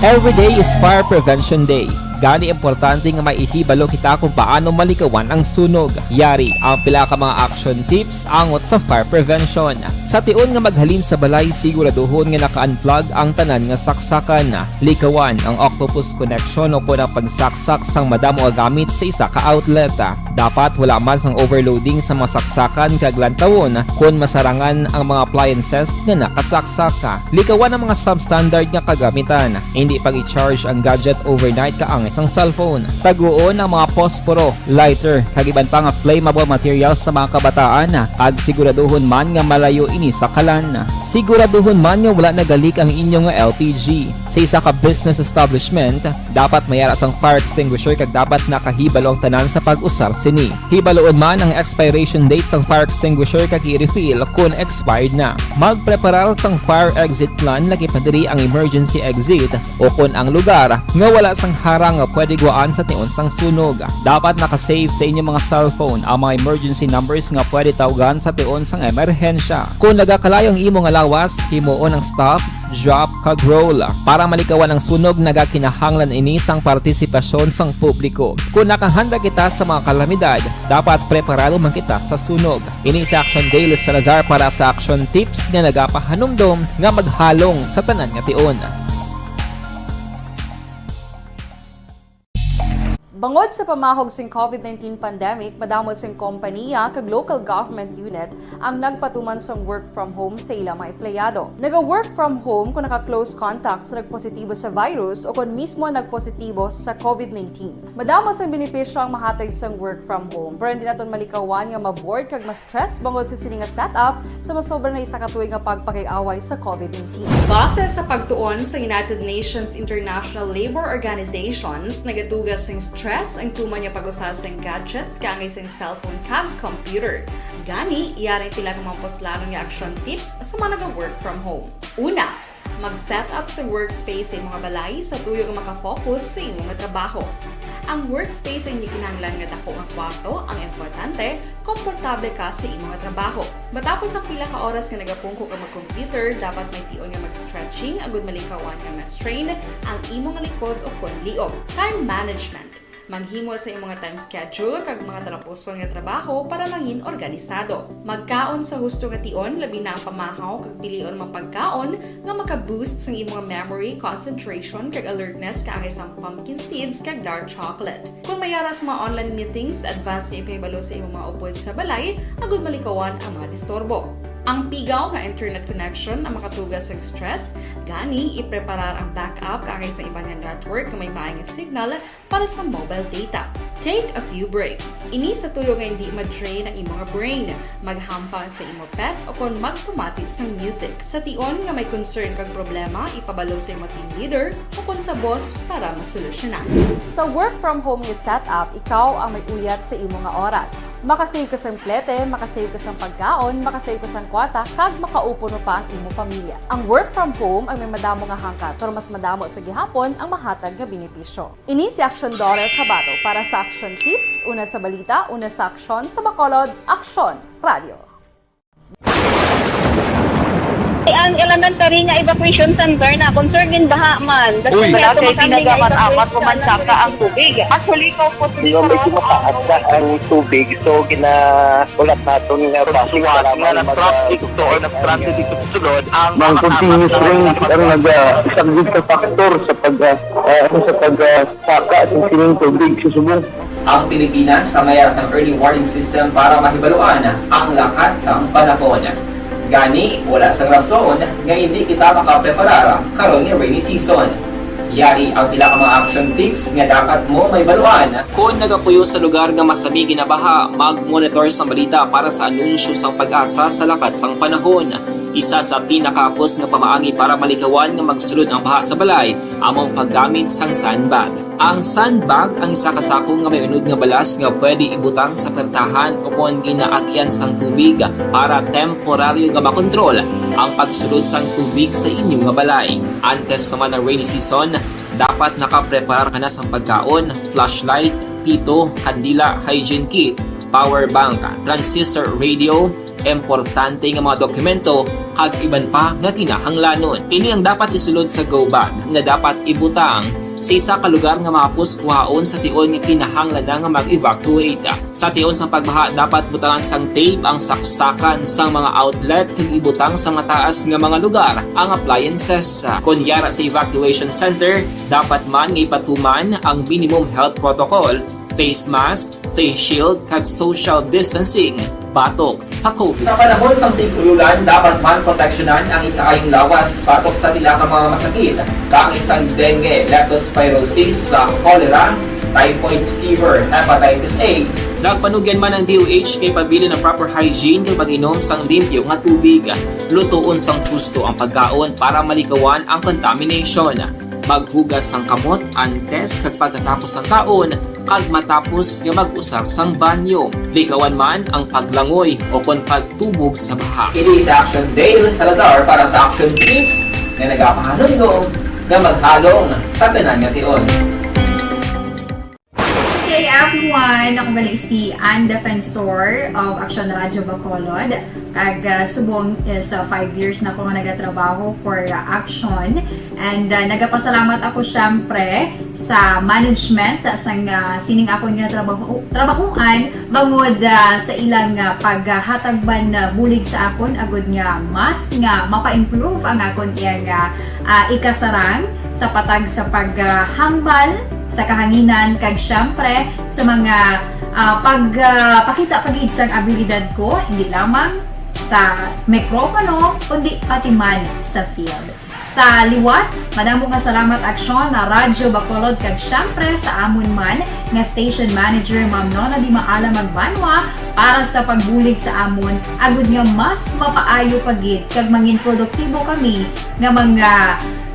Every day is Fire Prevention Day. Gani, importante nga maihibalo kita kung paano malikawan ang sunog. Yari ang pila ka mga action tips angot sa fire prevention. Sa tion nga maghalin sa balay, siguraduhon nga naka-unplug ang tanan nga saksakan. Likawan ang octopus connection o kon ang pagsaksak sang madamo nga gamit sa isa ka outlet. Dapat wala man sang overloading sa mga saksakan kag lantawon kon masarangan ang mga appliances nga nakasaksak. Likawan ang mga substandard nga kagamitan. Indi pag-i-charge ang gadget overnight kaangay sang cellphone. Taguon ang mga posporo, lighter, kag iban pa nga flammable materials sa mga kabataan, kag siguraduhon man nga malayo ini sa kalan. Siguraduhon man nga wala nagalik ang inyo nga L P G. Sa isa ka business establishment, dapat may ara sang fire extinguisher kag dapat nakahibalo ang tanan sa pag-usar sini. Hibaluon man ang expiration date sang fire extinguisher kag i-refill kon expired na. Magpreparar sang fire exit plan, lakip na diri ang emergency exit o kon ang lugar nga wala sang harang nga pwede guwaan sa tion sang sunog. Dapat naka-save sa inyo mga cellphone ang mga emergency numbers nga pwede tawgan sa tion sang emerhensya. Kon nagakalayo ang imo nga lawas, himuon ang stop, drop, kag roll. Para malikawan ang sunog, nagakinahanglan ini sang partisipasyon sang publiko. Kon nakahanda kita sa mga kalamidad, dapat preparado man kita sa sunog. Ini si Action Dale Salazar para sa Action Tips nga nagapahanumdom nga maghalong sa tanan nga tion. Bangod sa pamahog sing COVID nineteen pandemic, madamo sing kompaniya kag local government unit ang nagpatuman sang work from home sa ila mga empleyado. Naga-work from home kon naka-close contact sa nagpositibo sa virus o kon mismo nagpositibo sa COVID nineteen. Madamo sang benepisyo ang mahatag sang work from home, pero hindi naton malikawan nga ma-bored kag ma-stress bangod sa sini nga setup sa masobra na isa ka tuig nga pagpakiaway sa COVID nineteen. Base sa pagtuon sa United Nations International Labour Organizations, nagatuga sing stress ang tuman nga pag-usa sing gadgets kaangay sing cellphone kag computer. Gani, yari ang pila ka mga puslanon nga action tips sa mga naga-work from home. Una, mag-set up sa workspace sa imo nga balay sa tuyo nga makafocus sa imo nga trabaho. Ang workspace ang hindi kinahanglan nga dako nga kwarto, ang importante, komportable ka sa imo nga trabaho. Matapos ang pila ka oras nga nagapungko ka mag-computer, dapat may tion nga mag-stretching agud malikawan nga ma-strain ang imo nga likod o kon liog. Time management. Maghimo sa imo nga time schedule kag mga talapuson nga trabaho para mangin organisado. Magkaon sa husto nga tion, labi na ang pamahaw, kag pilion ang mga pagkaon nga maka-boost sang imo nga memory, concentration, kag alertness, kaangay sang pumpkin seeds kag dark chocolate. Kon may ara sa mga online meetings, advance nga ipahibalo sa imo mga upod sa balay agud malikawan ang mga disturbo. Ang pigaw nga internet connection ang makatuga sa stress, gani ipreparar ang backup kaangay sa iban nga network nga may maay nga signal para sa mobile data. Take a few breaks. Ini sa tuyo nga hindi ma-drain ang imo nga brain. Maghampang sa imo pet o kon magpamati sang music. Sa tion nga may concern kag problema, ipabalo sa imo team leader o kon sa boss para masolusyonan. Sa work from home nga setup, ikaw ang may uyat sa imo nga oras. Makasave ka sang plete, makasave ka sang pagkaon, makasave ka sang kwarta, kag makaupo pa ang imo pamilya. Ang work from home ang may madamo nga hangkat, pero mas madamo sa gihapon ang mahatag nga benepisyo. Ini si Action Daughter Kabato para sa Action Tips, una sa balita, una sa aksyon, sa Bacolod, Aksyon Radio. Ang elementary nga evacuation center na concern gid baha man. That's Uy. why Wala ato kay kami nga pinagaman-amat evacuation mo man saka ang tubig. Actually, ikaw po Di ba, medyo mataas na ang tubig, so ginahulat naton nga Sa basi suwat para nga may nag-traffic mag- to or nag-transit dito sa sulod, ang Ang mga continuous apat na rain dapat ang nag-, ah, isang gid sa factor sa pag, ah, ah, ano, sa pag, ah, saka sa sining tubig sa subong. Ang Pilipinas sa mayara sang early warning system para mahibaluan ang lakat sang panahon. Gani, wala sang rason nga hindi kita makapreparar karon nga rainy season. Yari ang pila ka mga action tips nga dapat mo mahibaluan. Kon nagapuyo sa lugar nga masami ginabaha, mag-monitor sang balita para sa anunsyo sang PAGASA sa lakat sang panahon. Isa sa pinakahapos nga pamaagi para malikawan nga magsulod ang baha sa balay amo ang paggamit sang sandbag. Ang sandbag ang isa ka sako nga may unod nga balas nga pwede ibutang sa pertahan o kon ginaagyan sang tubig para temporaryo nga makontrol ang pagsulod sang tubig sa inyo nga balay. Antes pa man ang rainy season, dapat nakapreparar ka na sang pagkaon, flashlight, pito, kandila, hygiene kit, power bank, transistor radio, importante nga mga dokumento, kag iban pa nga kinahanglanon. Ini ang dapat isulod sa go bag nga dapat ibutang sa isa ka lugar nga mahapos kuhaon sa tion nga kinahanglan na nga mag-evacuate. Sa tion sang pagbaha, dapat butangan sang tape ang saksakan sang mga outlet kag ibutang sa mataas nga mga lugar ang appliances. Kon yara sa evacuation center, dapat man nga ipatuman ang minimum health protocol, face mask, face shield, kag social distancing batok sa COVID. Sa panahon sang tig-ulolan, dapat man proteksyonan ang ikaayong lawas batok sa pila ka mga masakit, kaangay sang dengue, leptospirosis, sa cholera, typhoid fever, hepatitis A. Nagpanugyan man ang D O H nga ipabilin ang proper hygiene kag pag-inom sang limpyo nga tubig, lutoon sang husto ang pagkaon para malikawan ang contamination. Maghugas sang kamot antes kag pagkatapos sang kaon, kag matapos nga mag-usar sang banyo. Likawan man ang paglangoy o kon pagtubog sa baha. Ini si Action Dale Salazar para sa Action Tips nga nagapahanumdom nga maghalong sa tanan nga tion. Hey everyone! Ako gali si Ann Defensor of Action Radyo Bacolod. Kag, ah, subong is, ah, five years na ako nga nagatrabaho for, ah, Action. And, ah, nagapasalamat ako, syempre, sa management sang, ah, sining akon nga trabaho, trabahoan bangod, ah, sa ilang, ah, paghatag man, ah, bulig sa akon agud nga mas nga mapa-improve ang akon iyang, ah, ah, ikasarang sa patag sa paghambal sa kahanginan kag, syempre, sa mga, ah, pag, ah, pakita pa gid sang abilidad ko, hindi lamang sa mikropono, kundi pati man sa field. Sa liwat, madamo nga salamat, Aksyon, na Radyo Bacolod, kag syempre sa amon man nga station manager, Ma'am Nona Di Maala Magbanwa, para sa pagbulig sa amon, agud nga mas mapaayo pa gid kag mangin produktibo kami nga mga,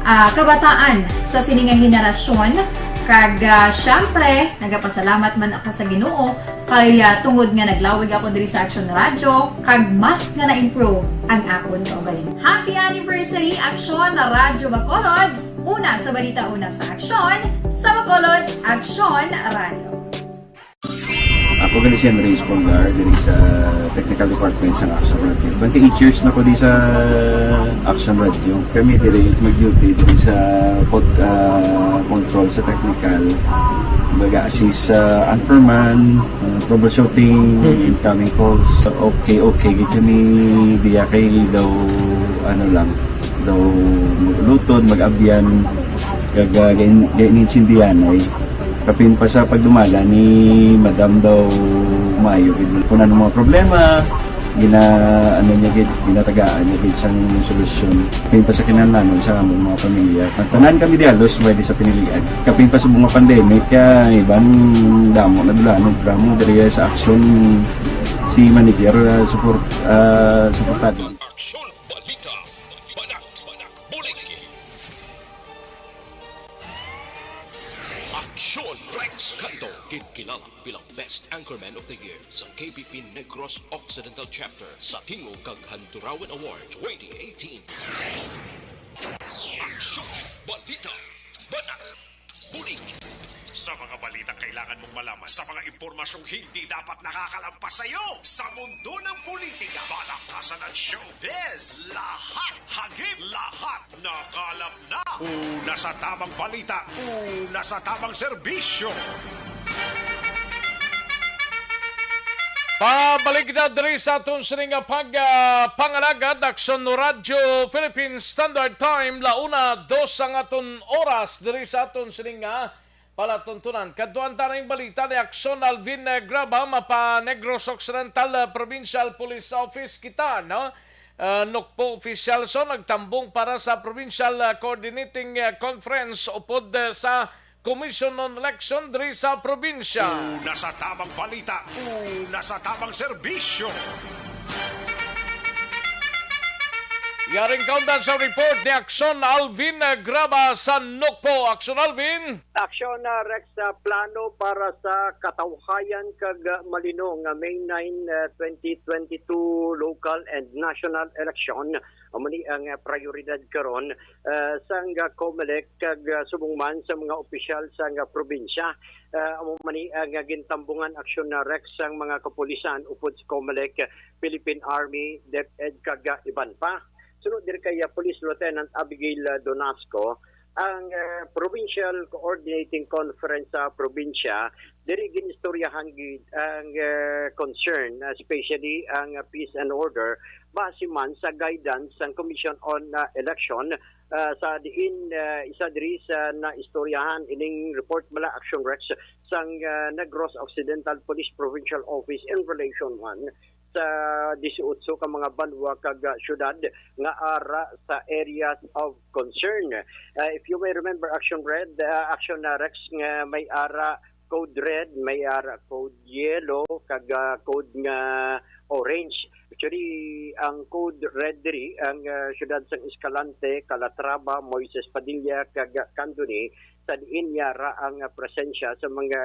ah, kabataan sa sini nga henerasyon. Kag, ah, syempre, nagapasalamat man ako sa Ginoo kay, ah, tungod nga naglawig ako diri sa Action Radio, kag mas nga na-improve ang akon kaugalingon. Happy anniversary, Action Radyo Bacolod! Una sa balita, una sa aksyon, sa Bacolod, Action Radio. Ako gali si Andres Polgar, diri sa Technical Department sa Action Radio. Twenty-eight years na ko di sa Action Radio. Kami diri mag-duty diri sa pod-, ah, control sa technical. Baga assist sa anchorman, ah, troubleshooting, Mm. incoming calls. Okay, okay, gid kami diya kay daw, ano lang, daw maglutod, mag-abyan, kag, ah, gain-, gainintindihan ay. Kapin pa sa pagdumala ni Madam daw maayo gid. Kung ano mga problema, gina-, ano niya gid, ginatagaan niya gid sang solusyon. Kapin pa sa kinahanglanon sa among mga pamilya. Tanan kami di halos pwede sa pinilian. Kapin pa sa mga pandemic, kaya iban damo na dulanon, programa diri sa aksyon si manager, ah, support, ah, suportado. Aksyon, balita, balak, balak, bulig. Aksyon, Rex Canto, kinkilala bilang Best Anchorman of the Year sa K P P Negros Occidental Chapter sa Tingog kag Handurawan Award twenty eighteen. Aksyon, balita, balak, bulig. Sa mga balitang kailangan mong malaman, sa mga impormasyong hindi dapat nakakalampas sa iyo, sa mundo ng politika, balak at Sa showbiz, lahat hagip, lahat nakalap na. Una sa tamang balita, una sa tamang serbisyo. Pabalik na diri sa aton sini nga pag, ah, pangalagad, Aksyon Radyo Philippine Standard Time, la una dos ang aton oras diri sa aton sini nga palatuntunan. Kadtuan ta ning balita ni Aksyon Alvin, eh, Graba, mapa Negros Occidental, eh, Provincial Police Office kita, no? Eh, NOCPO officials, so, nagtambong para sa Provincial, eh, Coordinating, eh, Conference upod, eh, sa Commission on Election diri sa probinsya. Una sa tamang balita, una sa tamang serbisyo. Yaring kaundan sa report ni Aksyon Alvin, eh, Graba sa NOCPO. Aksyon Alvin. Aksyon, ah, Rex, sa plano para sa katawhayan kag, ah, malino nga May nine, ah, twenty twenty-two local and national election. Amo ni ang, ah, prioridad karon, ah, sang, ah, COMELEC kag, ah, subong man sa mga opisyal sang, ah, probinsya. Ah, amo man ni ang, ah, gintambungan aksyon na Rex sang mga kapulisan upod sa COMELEC, Philippine Army, DepEd kag, ah, iban pa. Sunod diri kay, ah, Police Lieutenant Abigail, ah, Donasco, ang, ah, Provincial Coordinating Conference sa probinsya, diri ginistoryahan gid ang, ah, concern, especially ang, ah, peace and order, base man sa guidance sang Commission on, ah, Election, ah, sa diin, ah, isa diri sa naistoryahan ining report bala, Action Rex, sang, ah, Negros Occidental Police Provincial Office in relation man sa disiotso ka mga banwa kag, ah, syudad nga ara sa areas of concern. Ah, if you may remember, Action Red, ah, Action, ah, Rex, nga may ara code red, may ara code yellow, kag, ah, code nga orange. Actually, ang code red diri, ang, ah, syudad sang Escalante, Calatrava, Moises Padilla, kag, ah, Candoni, sa diin yara ang, ah, presensya sa mga,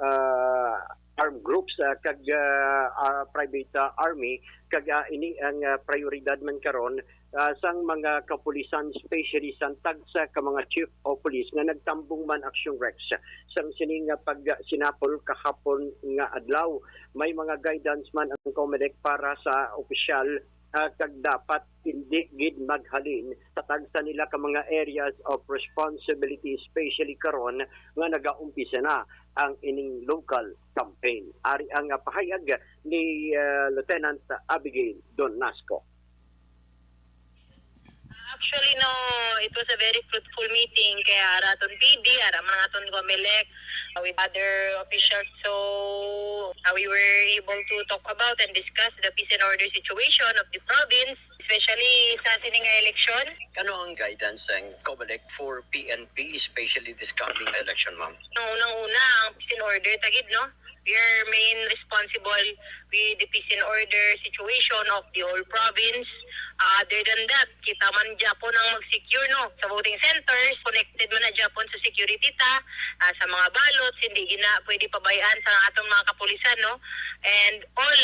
ah, armed groups, ah, kag, ah, ah, private, ah, army, kag, ah, ini ang, ah, prioridad man karon, ah, sang mga kapulisan, especially sang tagsa ka mga chief of police nga nagtambong man, Action Rex, sang sini nga pagsinapol kahapon nga adlaw. May mga guidance man ang COMELEC para sa opisyal, ah, kag dapat hindi gid maghalin sa tagsa nila ka mga areas of responsibility, especially karon nga nagaumpisa na ang ining local campaign. Ari ang, ah, pahayag ni, ah, Lieutenant Abigail Don Nasco. Actually, no, it was a very fruitful meeting. Kaya ara aton P D, ara man ang aton COMELEC, uh, with other officials. So, uh, we were able to talk about and discuss the peace and order situation of the province, especially sa sini nga eleksyon. Ano ang guidance sang COMELEC for P N P, especially this coming election, ma'am? Ang unang-una, ang peace and order, tagid, no? We are main responsible with the peace and order situation of the whole province. Uh, other than that, kita man gyapon ang mag-secure, no, sa voting centers, connected man na gyapon sa security ta, ah, sa mga ballots, hindi gina pwede pabayaan sa atong mga kapulisan, no, and all,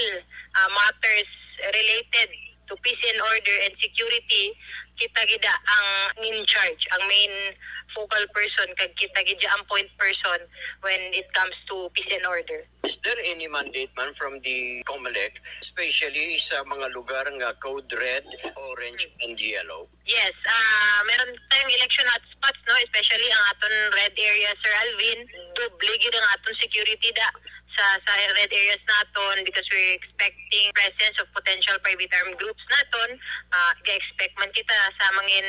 ah, matters related to peace and order and security, kita gid ang in charge, ang main focal person, kag kita gid ang point person when it comes to peace and order. Is there any mandate man from the COMELEC, especially sa mga lugar nga code red, orange, and yellow? Yes, ah, meron tayong election hotspots, no, especially ang aton red area, Sir Alvin. Doble gid ang aton security da sa, sa red areas naton because we're expecting presence of potential private armed groups naton. Ah, ga-expect man kita sa mangin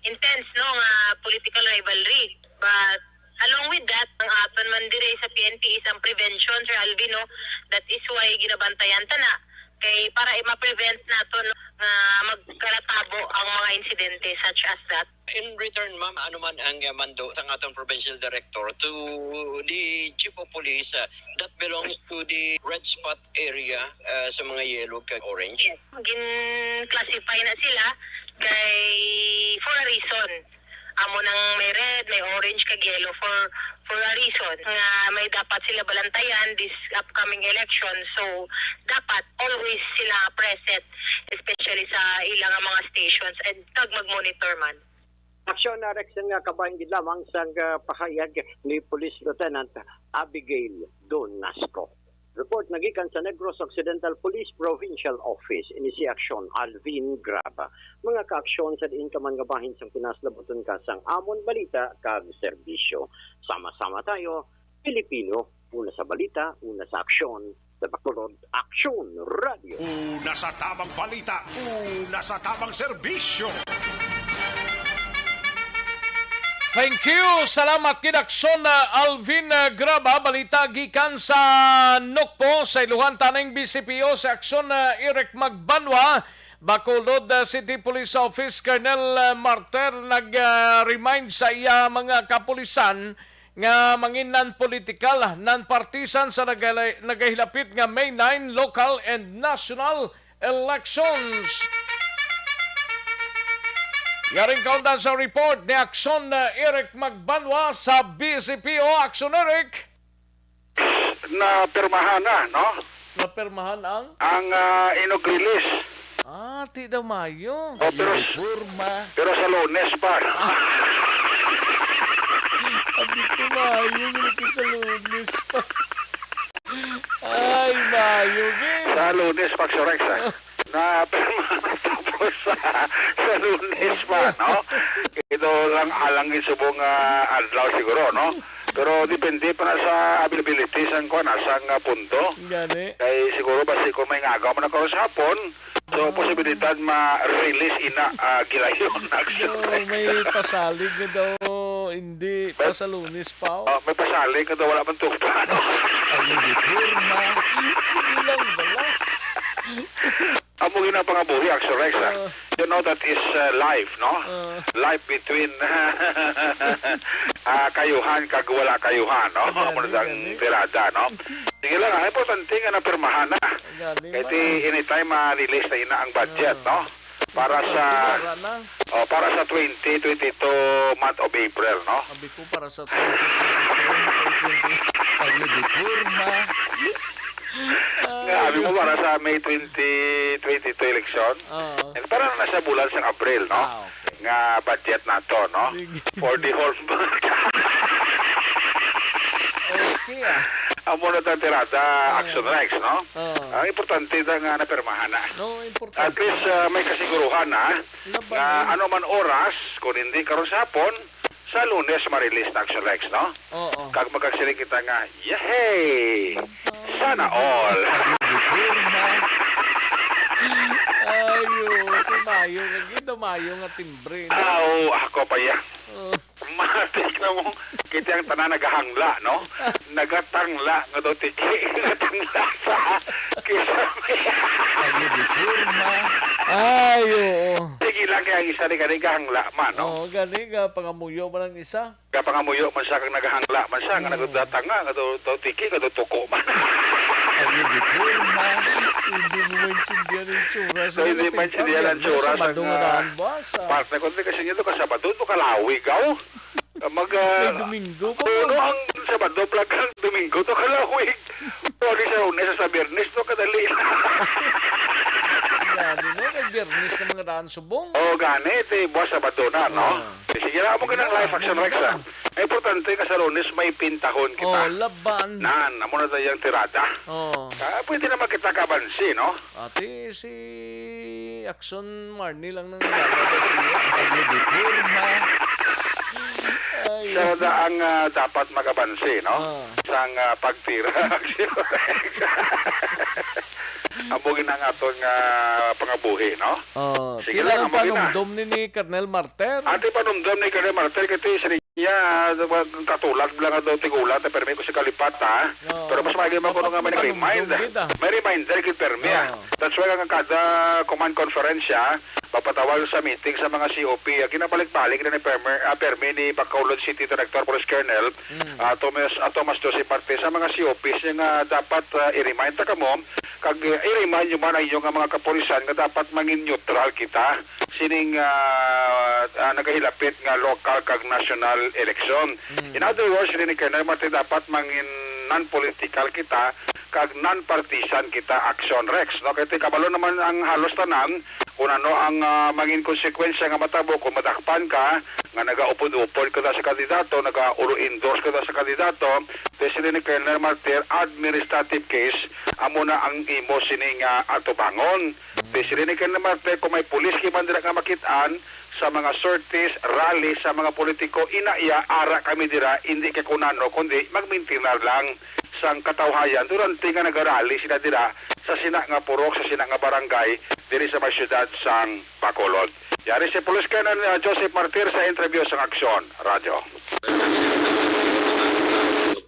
intense, no, nga political rivalry. But along with that, ang aton man diri sa P N P is ang prevention, Sir Alvin, no? That is why ginabantayan ta na. Kay para i-, ma-prevent naton, no, nga magkalatabo ang mga insidente such as that. In return, ma'am, ano man ang, uh, mando sang aton provincial director to the chief of police, uh, that belongs to the red spot area, uh, sa mga yellow kag orange? Yes. Gin-classify na sila kay, for a reason. Amo nang may red, may orange, kag yellow for, for a reason nga may dapat sila balantayan this upcoming election. So, dapat always sila present, especially sa ilang mga stations and kag mag-monitor man. Aksyon na Rex nga kabahin gid lamang sang, ah, pahayag ni Police Lieutenant Abigail Don Nasco. Report nga gikan sa Negros Occidental Police Provincial Office, ini si Aksyon Alvin Graba. Mga kaaksyon, sa diin ka man nga bahin sang Pinas, labuton ka sang amon balita kag serbisyo. Sama-sama tayo, Pilipino. Una sa balita, una sa aksyon. Sa Bacolod, Aksyon Radio. Una sa tamang balita, una sa tamang serbisyo. Thank you. Salamat gid, Aksyon, uh, Alvin, uh, Graba. Balita gikan sa Nokpo, sa Ilohan, taning B C P O, sa Aksyon, uh, Eric Magbanwa. Bacolod, uh, City Police Office, Colonel, uh, Marter, nag, uh, remind sa iya mga kapulisan nga mangin non-political, non-partisan sa nagala-, nagahilapit nga May nine local and national elections. Yaring kaundan sa report ni Aksyon, uh, Eric Magbanwa sa B C P O. Aksyon, Eric. Napirmahan na, no? Napirmahan ang? Ang, ah, inog release. Ah, ti daw Mayo. Oh, pero, Uniporma. Pero sa Lunes pa. Abi ko Mayo, yun ko sa Lunes pa. Ay, Mayo, gid. Sa Lunes, Pax Rex, ah. Na, pero matapos sa, sa Lunes pa, no? Ito lang alang yung subong, ah, adlaw siguro, no? Pero depende pa na sa availability sang kuan, ah, sang, ah, pundo. Gani. Kay siguro basi kung may ngagaw man ako sa hapon, so, ah, posibilidad ma-release ina, ah, gilayon, actually. No, may pasalig na daw, hindi, pa sa Lunes pa, oh. Ah, may pasalig na daw, wala man tupa, no? Ay, hindi, porma. Sige lang, bala. Amo gid ang pangabuhi, Aksyon Rex, ah. Ah. You know, that is, uh, life, no? Ah. Life between, ah, kayuhan kag wala kayuhan, no? Gani, amo na ang gani. Tirada, no? Sige lang, ang importante nga napirmahan na. Gani. Kay ti anytime ma-release na ina ang budget, ah, no? Para sa, wala na. Oh, para sa twenty twenty-two month of April, no? Abi ko para sa twenty twenty-three, twenty twenty. Ay, di porma. Nga, abi mo para sa May twenty twenty-two election? Oo. Eh, para na sa bulan sang Abril, no? Ah, okay. Nga budget nato, no? Sige. For the whole month. Okay, ah. Amo na tang tirada, ah, Aksyon Rex, no? Ah. Ang importante na nga napirmahan na. No, importante. At least, ah, may kasiguruhan na. Laban nga eh. Ano man oras, kung hindi karon sa hapon, sa Lunes ma-release na, Aksyon Rex, no? Oo. Kag magkagsiling kita nga, "Yehey! Sana all!" Ayo, ti Mayo, nga gid, Mayo nga timbre, no? Ah, oo, ako pa yan. Oh. Matik na mo, kita ang tanan nagahangla, no? Nagatangla nga daw tiki, nagatangla sa kisame. Ayo, di porma. Ay, oo. Sige lang, kaya ang isa ni gani gahangla man, no? Oo, gani, ga pangamuyo man ang isa. Ga pangamuyo man siya kag nagahangla man siya, nga, oo, nagdatanga, nga daw, daw tiki, nga daw tuko man. Ayo, di porma. Hindi mo maintindihan ang tsura. So, hindi maintindihan ang tsura sa Sabado nga nga daan ba? Sa parte ko, hindi kasi nito ka Sabado, to kalawig, aw. Mag, ah, may Domingo pa. Puno ang Sabado, plagang Domingo to kalawig. Pero di sa Lunes, sa Biyernes to kadali. Grabe na, may Biyernes na mga daan subong. Oh, gani, ti buwas Sabado na, no? Ah. Sige lang, amo ka ng live action, Rex, ah. Ang importante ka sa Lunes, may pintahon kita. Oh, laban. Nan, amo na tayong tirada. Oh. Ah, pwede naman kita kabansi, no? Ati si Aksyon Marnie lang nang nagdala sa iya. Ayo, di porma. Ay. Siya na ang, ah, dapat makabansi, no? Ah. Sang, ah, pagtira. Amo gid ang aton nga pangabuhi, no? Oh, sige lang, amo gid na. Panumdom ni, ni Colonel Marter. Ati panumdom ni Colonel Marter, kay ti sa niya, ah, katulad lang daw tigulang, ta permi ko sa kalipat, ha? Oo. Pero mas maayo man kuno nga may nag-remind. May reminder gid permi, ah. Oo. That's why nga kada command conference siya, magpatawag sa meeting sa mga C O P, ah, ginabalik-balik na ni Permi, ah, permi ni Bacolod City Director Police Colonel, mm, ah, Thomas, ah, Thomas Joseph Martin sa mga C O Ps niya nga dapat, ah, i-remind ta kamo, kag, eh, i-remind nyo man ang inyo nga mga kapulisan nga dapat mangin neutral kita sining, ah, ah, nagahilapit nga local kag national election. Mm. In other words, siling ni Colonel Martin, dapat mangin non-political kita, kag non-partisan kita, Aksyon Rex, no? Kay kabalo naman ang halos tanan kung ano ang, ah, mangin konsekwensya nga matabo kung madakpan ka nga nagaupod-upod ka na sa kandidato, nagaulo-endorse ka na sa kandidato, kay sila ni Colonel Martir, administrative case, amo na ang imo sini nga atubangon. Kay sila ni Colonel Martir, kung may pulis kay man dira nga makit-an, sa mga sorties, rally sa mga politiko, ina iya, ara kami dira, hindi kay kunano, kundi magmintinar lang sang katawhayan durante nga nagarally sila dira sa sina nga purok, sa sina nga barangay, diri sa may siyudad sang Bacolod. Yari si Police Colonel, uh, Joseph Martir sa interview sang Aksyon Radyo.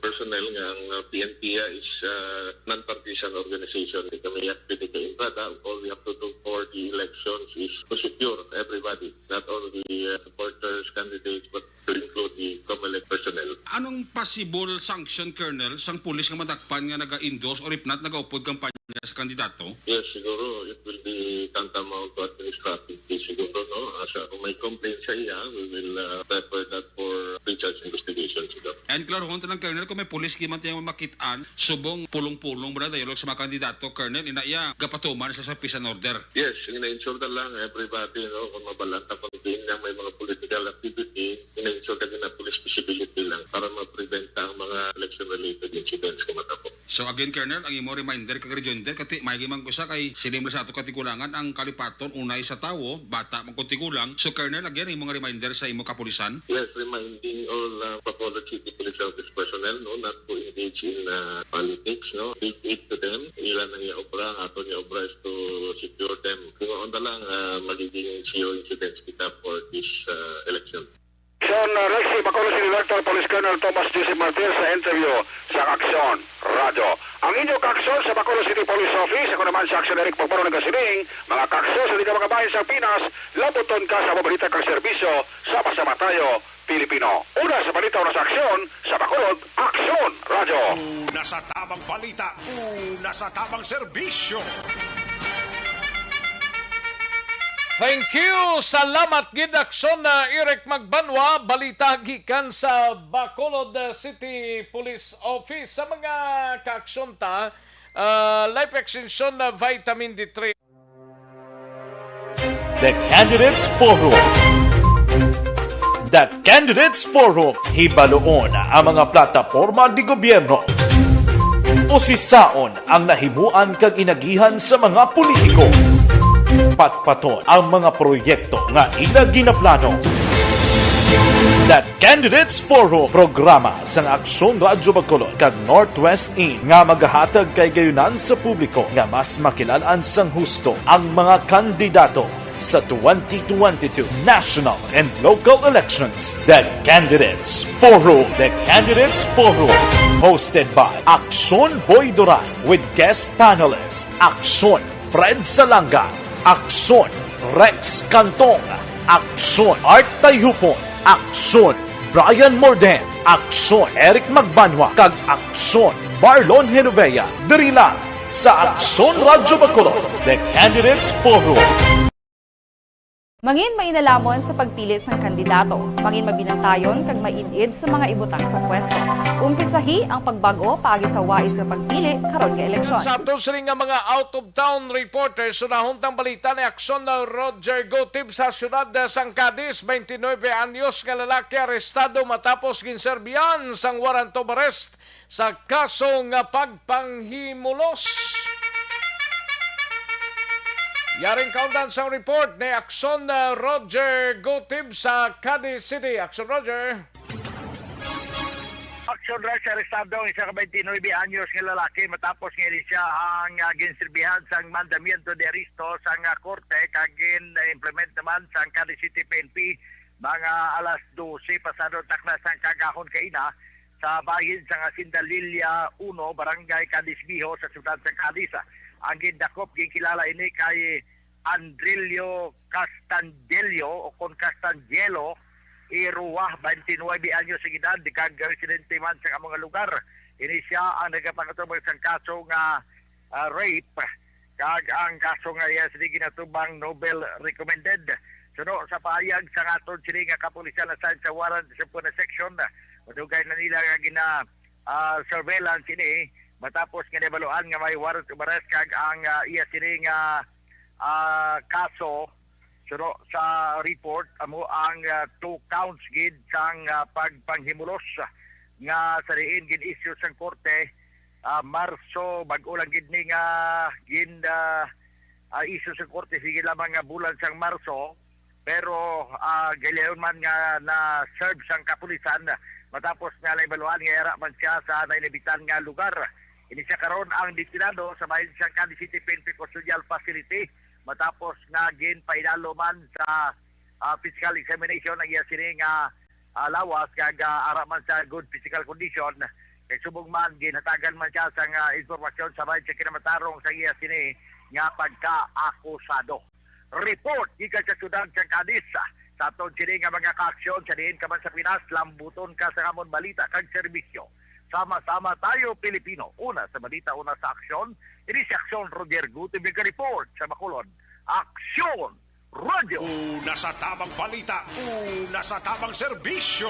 Personnel nga ang, uh, P N P is, uh, non-partisan organization. Kami yak pwede ka entrada. All we have to do for the elections is to secure everybody, not only, uh, supporters, candidates, but to include the COMELEC personnel. Anong possible sanction, Colonel, sang pulis nga madakpan nga naga-endorse or if not, nagaupod kampanya sa kandidato? Yes, siguro it will be tantamount to administrative case siguro, no? Asa kung may complaint sa iya, we will, uh, refer that for pre-charge investigation siguro. And klarohon ta lang, Colonel, kung may pulis giman tiyang makit-an, subong pulong-pulong ba na dialogue sa mga kandidato, Colonel, ina iya, gapatuman sila sa peace and order. Yes, ina-ensure na lang everybody, no, kung mabalaan ta kung diin nga may mga political activity, ina-ensure ka na police visibility lang para ma-prevent ang mga election-related incidents kung matabo. So again, Colonel, ang imo reminder kag rejoinder, kati may man ko sa kay siling sa ato katigulangan ang kalipaton unay sa tawo, bata man ko tigulang. So Colonel, again, imo nga reminder sa imo kapulisan? Yes, reminding all, uh, Bacolod City Police Office personnel, no, not to engage in, uh, politics, no. Leave it to them. Ila na iya obra, ang ato niya obra is to secure them. Kung ano lang, uh, magiging zero incidents kita for this, uh, election. Son, uh, Rexy, Bacolod City Director Police Colonel Thomas Joseph Martir sa interview sa Aksyon Radyo. Ang inyo kaaksyon sa Bacolod City Police Office, ako naman sa Aksyon Eric Pagparo nagasiling, mga kaaksyon sa di ka mga bahin sa Pinas, labuton ka sa pabalita kag serbisyo sa Masama Tayo, Pilipino. Una sa balita, una sa aksyon, sa Bacolod, Aksyon Radyo. Una sa tamang balita, una sa tamang serbisyo. Thank you. Salamat gid, Aksyon na Eric Magbanwa. Balita gikan sa Bacolod, uh, City Police Office. Sa mga kaaksyon ta, uh, life extension na vitamin D three. The Candidates Forum. The Candidates Forum, hibaluon ang mga plataporma di gobyerno. Usisaon ang nahimuan kag inagihan sa mga politiko. Patpaton ang mga proyekto nga ila ginaplano. The Candidates Forum, programa sang Aksyon Radyo Bacolod kag Northwest In nga magahatag kay gayunan sa publiko nga mas makilal-an sang husto ang mga kandidato sa twenty twenty-two national and local elections. The Candidates Forum. The Candidates Forum, hosted by Aksyon Boy Duran with guest panelist Aksyon Fred Salanga, Aksyon Rex Cantong, Aksyon Art Tayhupon, Aksyon Brian Morden, Aksyon Eric Magbanwa, kag Aksyon Marlon Genovea, diri lang sa Aksyon Radyo Bacolod, The Candidates Forum. Mangin mainalamon sa pagpili sang kandidato. Mangin mabinantayon kag maid-id sa mga ibutang sa pwesto. Umpisahi ang pagbag-o paagi sa wais nga pagpili karon nga eleksyon. Sa aton sini nga mga out-of-town reporters, unahon tang balita ni Aksyon na Roger Gutib sa siyudad sang Cadiz. Twenty-nine anyos nga lalaki arestado matapos ginserbihan sang warrant of arrest sa kaso nga pagpanghimulos. Yaring kaundan sang report ni Aksyon, uh, Roger Gutib sa Cadiz City. Aksyon, Roger. Aksyon, Roger, arestado ang isa ka twenty-nine anyos nga lalaki matapos nga ini siya ang, uh, ginserbihan sang mandamiento de arresto sang, uh, korte kag gin-implement naman sang Cadiz City P N P mga alas dose pasado takna sang kaagahon kaina sa bahin sang Hacienda Lilia Uno, Barangay Cadiz Viejo sa siyudad sa Cadiz. Ang gindakop, ginkilala ini kay Andrilio Castandelio o kon Castanjelo Irua, twenty-nine anyos ang edad, kag residente man sa amo nga lugar. Ini siya ang nagapangatuman sang kaso nga, ah, rape. Kag ang kaso nga iya sini ginatubang nobel recommended. Suno sa pahayag sa aton sini nga kapulisan, aside sa warrant sa puna section, madugay na nila nga gina-, ah, surveillance ini, matapos nga nabaluan nga may warrant of arrest kag ang, ah, iya sini nga, ah, kaso, suno sa report, amo ang, ah, two counts gid sang, ah, pagpanghimulos nga sa diin gin-issue sang korte, ah, Marso, bag-o lang gid ni nga gin, ah, ah, issue sa korte, sige lamang nga bulan sang Marso, pero, ah, gilayon man nga na-serve sang kapulisan matapos nga naibaluan nga yara man siya sa nainibitan nga lugar. Ini siya karon ang detenado sa bahin sang Cadiz City P N P Custodial Facility matapos nga ginpainalo man sa, ah, physical examination ang iya sini nga, ah, lawas kag, ah, ara man sa good physical condition. Kay subong man, ginhatagan man siya sang, ah, impormasyon sa bahin sa kinamatarong sa iya sini nga pagkaakusado. Report gikan sa siyudad sa Cadiz. Sa aton sini nga mga kaaksyon sa diin ka man sa Pinas, lambuton ka sa amon balita kag serbisyo. Sama-sama tayo, Pilipino. Una sa balita, una sa aksyon. Ini si Aksyon Roger Gutib, report sa Bacolod. Aksyon! Radyo. Una sa tamang balita, una sa tamang serbisyo.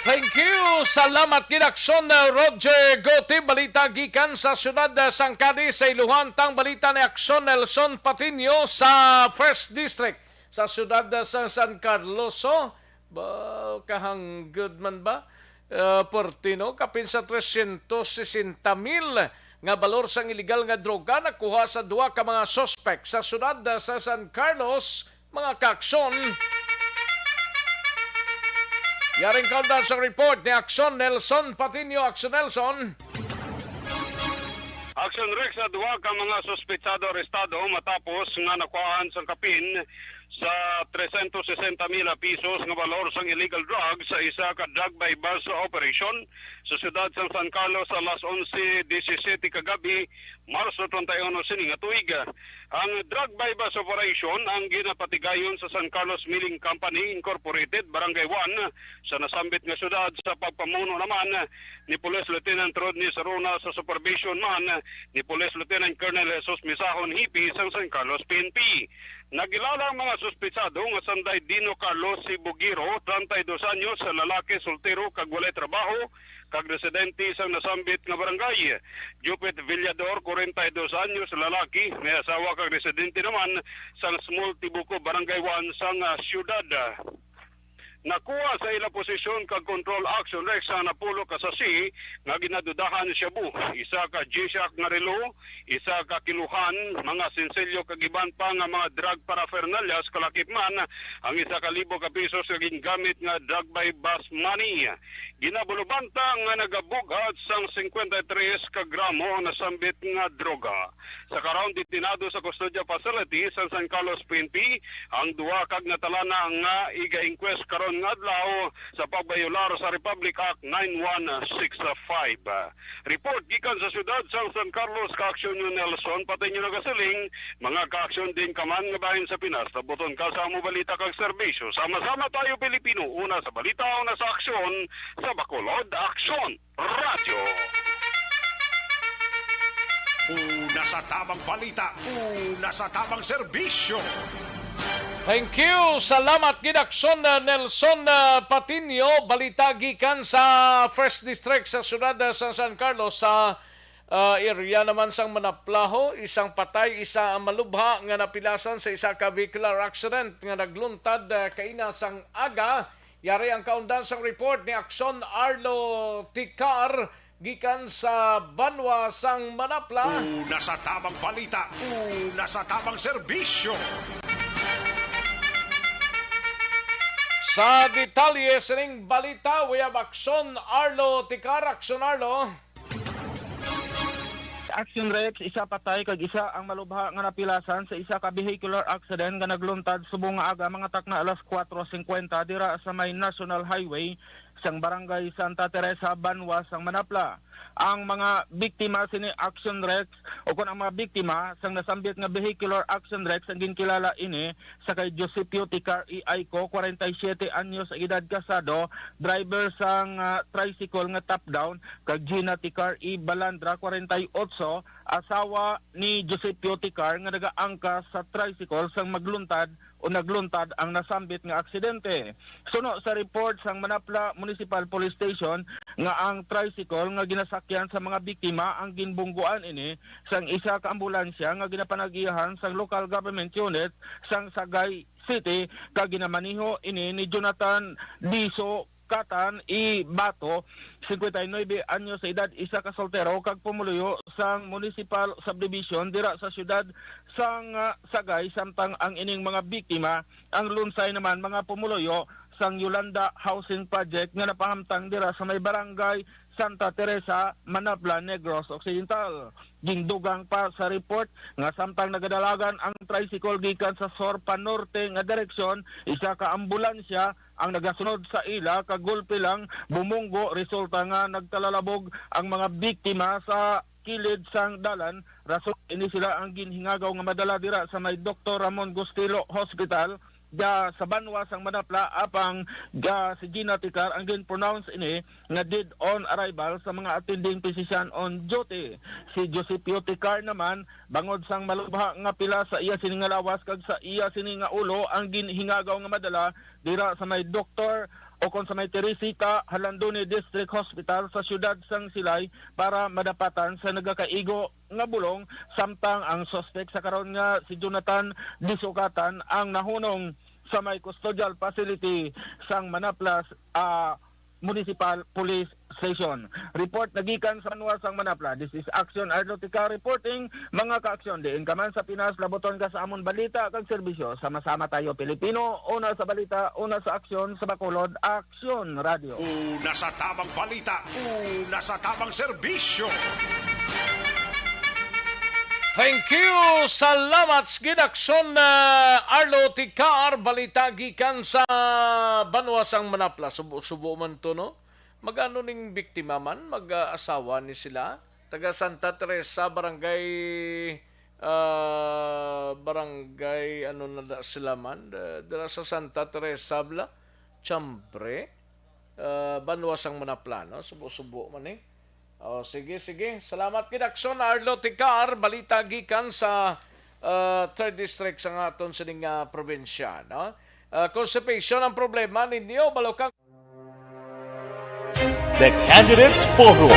Thank you. Salamat gid, Aksyon, uh, Roger Goti. Balita gikan sa siyudad, uh, sang Cadiz, sa iluhan tang balita ni Aksyon Nelson Patiño sa First District sa siyudad, uh, sa San Carlos. So, ba, kahanggod man ba? Uh, Portino, kapin sa tresyentos sesenta mil nga balor sang iligal nga droga nakuha sa duha ka mga suspek sa siyudad, uh, sa San Carlos, mga kaaksyon. Yaring kaundan sa report ni Aksyon Nelson Patiño. Aksyon Nelson. Aksyon Rex, sa duha ka mga suspetsado arestado matapos nga nakuhaan sang kapin sa tresyentos sesenta mil pesos nga balor sang illegal drugs sa isa ka drug buy-bust operation sa siyudad sang San Carlos sa alas onse disisete kagab-i, Marso treinta y uno sini nga tuig. Ang drug buy-bust operation ang ginapatigayon sa San Carlos Milling Company Incorporated, Barangay one, sa nasambit nga syudad, sa pagpamuno naman ni Police Lieutenant Rodney Saruna, sa supervision man ni Police Lieutenant Colonel Jesus Misahon, hipi sang San Carlos P N P. Nagkilala ang mga suspetsado nga sanday Dino Carlos Sibugiro, treinta y dos anyos, lalaki, soltero kag walay trabaho, kag residente sang nasambit nga barangay. Jupit Villador, kwarenta y dos anyos, lalaki, may asawa kag residente naman sang Small Tibuco, Barangay one sang, ah, siyudad. Nakuha sa ila posisyon kag control, Aksyon Rex, ang napulo ka sachet nga ginadudahan shabu, isa ka G-Shock nga relo, isa ka kiluhan, mga sinsilyo kag iban pa nga mga drug paraphernalia sa kalakip man ang isa ka libo ka pesos nga gingamit nga drug buy-bust money. Ginabulubanta nga nagabug-at sang singkwenta y tres ka gramo ang nasambit nga droga. Sa karon, detenado sa custodial facility sa San Carlos P N P ang duha kag natalana nga iga-inquest karon nga adlaw sa pagbayolar sa Republic Act nine one six five. Report gikan sa siyudad sang San Carlos, kaaksyon niyo Nelson Patiño nagasiling, mga kaaksyon din ka man nga bahin sa Pinas, tabuton ka sa amo balita kag serbisyo. Sama-sama tayo, Pilipino, una sa balita, una sa aksyon, sa Bacolod, Aksyon Radyo. Una sa tamang balita, una sa tamang serbisyo. Thank you. Salamat gid, Aksyon, uh, Nelson, uh, Patiño. Balita gikan sa First District sa siyudad, uh, sa San Carlos, sa, uh, area naman sang Manaplaho. Isang patay, isa ang malubha nga napilasan sa isa ka vehicular accident nga nagluntad, uh, kaina sang aga. Yari ang kaundan sang report ni Aksyon Arlo Ticar gikan sa banwa sang Manapla. Una sa tamang balita, una sa tamang serbisyo. Sa detalye sining balita, we have Aksyon Arlo Ticar. Aksyon Arlo. Action Rex, isa patay kag isa ang malubha nga napilasan sa isa ka vehicular accident nga nagluntad subong nga aga, mga takna alas kuwatro singkwenta, dira sa may National Highway sang Barangay Santa Teresa, banwa sang Manapla. Ang mga biktima sini, Action Rex, o kon ang mga biktima sang nasambit nga vehicular accident, ang ginkilala ini sa kay Josepio Ticar E. Aico, kwarenta y siyete anyos ang edad, kasado, driver sang, ah, tricycle nga top down, kag Gina Ticar E. Balandra, kwarenta y otso, asawa ni Josepio Ticar nga nagaangkas sa tricycle sang magluntad o nagluntad ang nasambit nga aksidente. Suno sa report sang Manapla Municipal Police Station nga ang tricycle nga ginasakyan sa mga biktima ang ginbungguan ini sang isa ka ambulansya nga ginapanag-iyahan sang local government unit sang Sagay City, kag ginamaneho ini ni Jonathan Diso Katan Ibato, singkwenta y nuebe anyos sa edad, isa ka soltero kag pumuluyo sang Municipal Subdivision dira sa siyudad sang, ah, Sagay, samtang ang ining mga biktima, ang lunsay naman, mga pumuluyo sang Yolanda Housing Project nga napahamtang dira sa may barangay Santa Teresa, Manapla, Negros Occidental. Gindugang pa sa report nga samtang nagadalagan ang tricycle gikan sa sur pa norte nga direksyon, isa ka ambulansya ang nagasunod sa ila, kag gulpi lang bumunggo, resulta nga nagtalalabog ang mga biktima sa kilid sang dalan. Rason ini sila ang ginhingagaw nga madala dira sa may Doktor Ramon Gustilo Hospital, ga sa banwa sang Manapla, apang ga si Gina Ticar ang gin-pronounce ini nga dead on arrival sa mga attending physician on duty. Si Josepio Ticar naman, bangod sang malubha nga pila sa iya sini nga lawas kag sa iya sini nga ulo, ang ginhingagaw nga madala dira sa may Doktor o kon sa may Teresita Jalandoni District Hospital sa siyudad sang Silay para madapatan sa nagakaigo nga bulong, samtang ang suspek sa karon nga si Jonathan Disukatan ang nahunong sa may custodial facility sang Manaplas, ah, Municipal Police Station. Report nagikan sa banwa sang Manapla. This is Action Arlotica reporting. Mga ka-aksyon, diin ka man sa Pinas, labuton ka sa amon balita kag serbisyo. Sama-sama tayo, Pilipino. Una sa balita, una sa aksyon, sa Bacolod, Aksyon Radio. Una sa tamang balita, una sa tamang serbisyo. Thank you. Salamat sa gid, Aksyon, ah, Arlo Ticar. Balita gikan sa banwa sang Manapla. Subo-subo man to, no? Mag-ano ning biktima man? Mag-asawa ni sila? Taga Santa Teresa, barangay, ah, barangay, ano na da sila man? Da-, dira sa Santa Teresa, bla? Chambre? Ah, banwa sang Manapla, no? Subo-subo man, eh. Oh, sige, sige. Salamat gid, Aksyon Arlo Ticar. Balita gikan sa, ah, third district sa aton sining, ah, probinsya, no? Ah, constipation ang problema ninyo, balukang The Candidates Forum.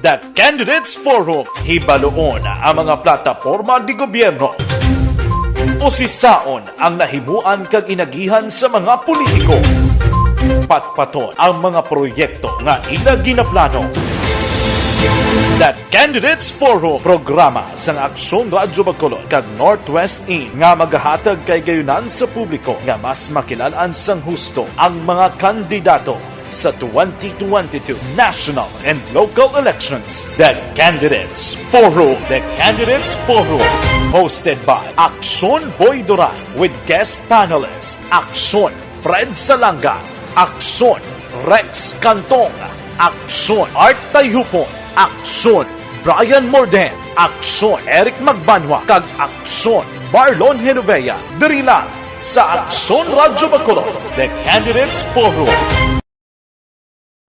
The Candidates Forum, hibaluon ang mga plataporma de gobierno. Usisaon ang nahimuan kag inagihan sa mga politiko. Patpaton ang mga proyekto nga ila ginaplano. The Candidates Forum, programa sang Aksyon Radyo Bacolod kag Northwest In nga magahatag kay gayunan sa publiko nga mas makilal-an sang husto ang mga kandidato sa twenty twenty-two national and local elections. The Candidates Forum. The Candidates Forum, hosted by Aksyon Boy Duran with guest panelist Aksyon Fred Salanga, Aksyon Rex Cantong, Aksyon Art Tayupon, Aksyon Brian Morden, Aksyon Eric Magbanwa, kag Aksyon Marlon Genovea, diri lang sa Aksyon Radyo Bacolod, The Candidates Forum.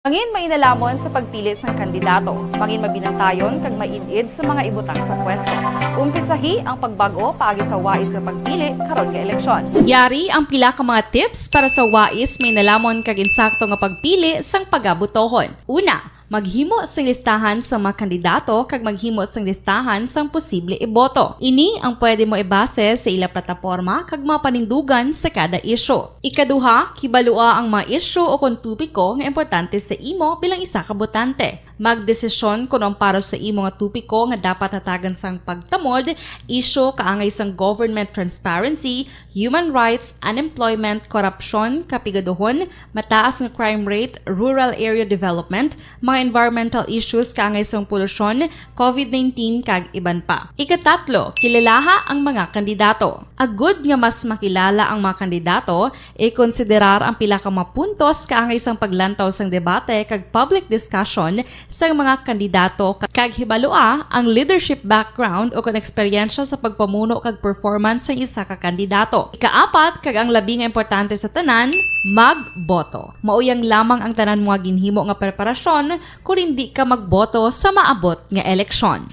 Mangin mainalamon sa pagpili sang kandidato. Mangin mabinantayon kag maid-id sa mga ibutang sa pwesto. Umpisahi ang pagbag-o paagi sa wais nga pagpili karon nga eleksyon. Yari ang pila ka mga tips para sa wais, mainalamon kag insakto nga pagpili sang pagabotohon. Una, maghimo sing listahan sa mga kandidato kag maghimo sing listahan sang posible iboto. Ini ang pwede mo ibase sa ila plataporma kag mga panindugan sa kada isyu. Ikaduha, kibalua ang mga isyu o kon topiko nga importante sa imo bilang isa ka botante. Magdesisyon kon ang para sa imo nga topiko nga dapat hatagan sang pagtamod, isyu kaangay sang government transparency, human rights, unemployment, korupsyon, kapigaduhon, mataas nga crime rate, rural area development, mga environmental issues kaangay sang polusyon, covid nineteen, kag iban pa. Ikatatlo, kilalaha ang mga kandidato. Agud nga mas makilala ang mga kandidato, ikonsiderar ang pila ka mga puntos kaangay sang paglantaw sang debate kag public discussion sang mga kandidato, ka-, kag hibalua ang leadership background o kon eksperyensya sa pagpamuno kag performance sang isa ka kandidato. Ikaapat, kag ang labi nga importante sa tanan, magboto. Mauyang lamang ang tanan mo nga ginhimo nga preparasyon kon indi ka magboto sa maabot nga eleksyon.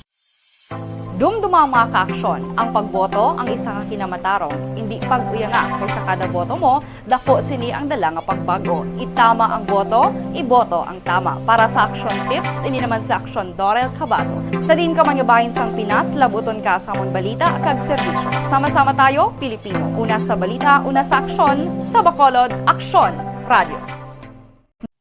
Dumduma ang mga kaaksyon, ang pagboto ang isa ka kinamatarong. Indi pag-uyanga, kay sa kada boto mo, dako sini ang dala nga pagbago. Itama ang boto, iboto ang tama. Para sa Aksyon Tips, ini naman si Aksyon Dorel Cabato. Sa diin ka man nga bahin sang Pinas, labuton ka sa amon balita kag serbisyo. Sama-sama tayo, Pilipino. Una sa balita, una sa aksyon, sa Bacolod, Aksyon Radio.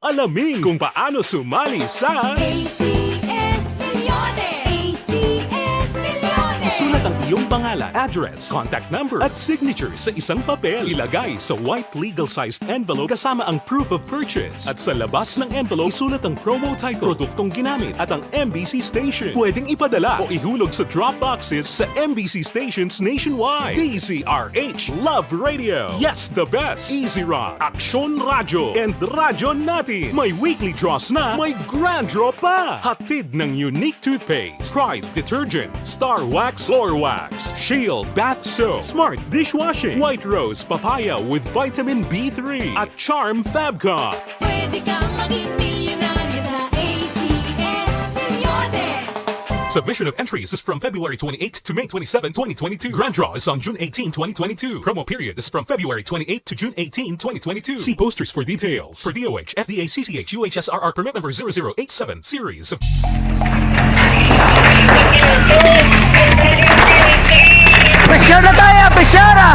Alamin kung paano sumali sa A C S Milyones. A C S Milyones. Isulat ang iyong pangalan, address, contact number, at signature sa isang papel. Ilagay sa white legal-sized envelope kasama ang proof of purchase. At sa labas ng envelope, isulat ang promo title, produktong ginamit, at ang M B C station. Pwedeng ipadala o ihulog sa drop boxes sa M B C stations nationwide. D Z R H Love Radio. Yes, the best. Easy Rock, Aksyon Radyo, and Radyo Natin. May weekly draws na, may grand draw pa. Hatid ng Unique Toothpaste, Pride Detergent, Star Wax, Floor Wax, Shield Bath Soap, Smart Dishwashing, White Rose Papaya with Vitamin B three, at Charm Fabcon. Pwede kang maging milyonaryo sa A C S Milyones. Submission of entries is from February twenty-eighth to May twenty-seven, twenty twenty-two. Grand draw is on June eighteen, twenty twenty-two. Promo period is from February twenty-eighth to June eighteen, twenty twenty-two. See posters for details. For D O H, F D A, C C H, U H S R R permit number zero zero eight seven series of Pressure na tayo! Pressure na!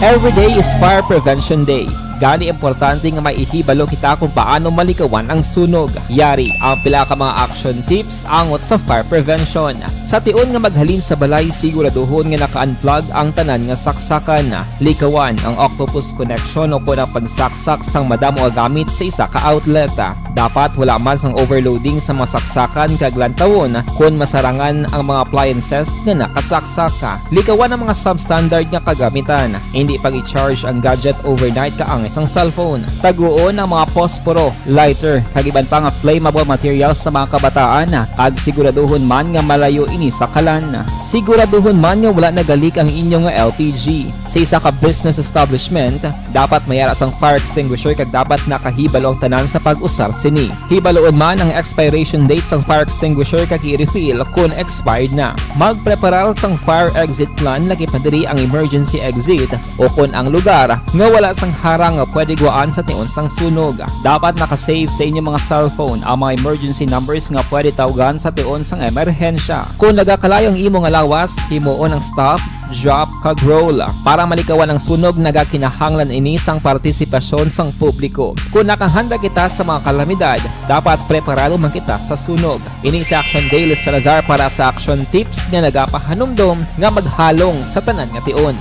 Every day is Fire Prevention Day. Gani, importante nga may ihibalo kita kung paano malikawan ang sunog. Yari ang pila ka mga action tips angot sa fire prevention. Sa tion nga maghalin sa balay, siguraduhon nga naka-unplug ang tanan nga saksakan. Likawan ang octopus connection o kon ang pagsaksak sang madamo nga gamit sa isa ka outlet. Dapat wala man sang overloading sa mga saksakan kag lantawon kon masarangan ang mga appliances nga nakasaksak. Likawan ang mga substandard nga kagamitan. Indi pag-i-charge ang gadget overnight kaangay sang cellphone. Taguon ang mga posporo, lighter, kag iban pa nga flammable materials sa mga kabataan, kag siguraduhon man nga malayo ini sa kalan. Siguraduhon man nga wala nagalik ang inyo nga L P G. Sa isa ka business establishment, dapat may ara sang fire extinguisher kag dapat nakahibalo ang tanan sa pag-usar sini. Hibaluon man ang expiration date sang fire extinguisher kag i-refill kon expired na. Magpreparar sang fire exit plan, lakip na diri ang emergency exit o kon ang lugar nga wala sang harang nga pwede gwaan sa tion sang sunog. Dapat naka-save sa inyo mga cellphone ang mga emergency numbers nga pwede tawgan sa tion sang emerhensya. Kon nagakalayo ang imo nga lawas, himuon ang stop, drop, kag roll. Para malikawan ang sunog, nagakinahanglan ini sang partisipasyon sang publiko. Kon nakahanda kita sa mga kalamidad, dapat preparado man kita sa sunog. Ini si Action Daily Salazar para sa Action Tips nga nagapahanumdom nga maghalong sa tanan nga tion.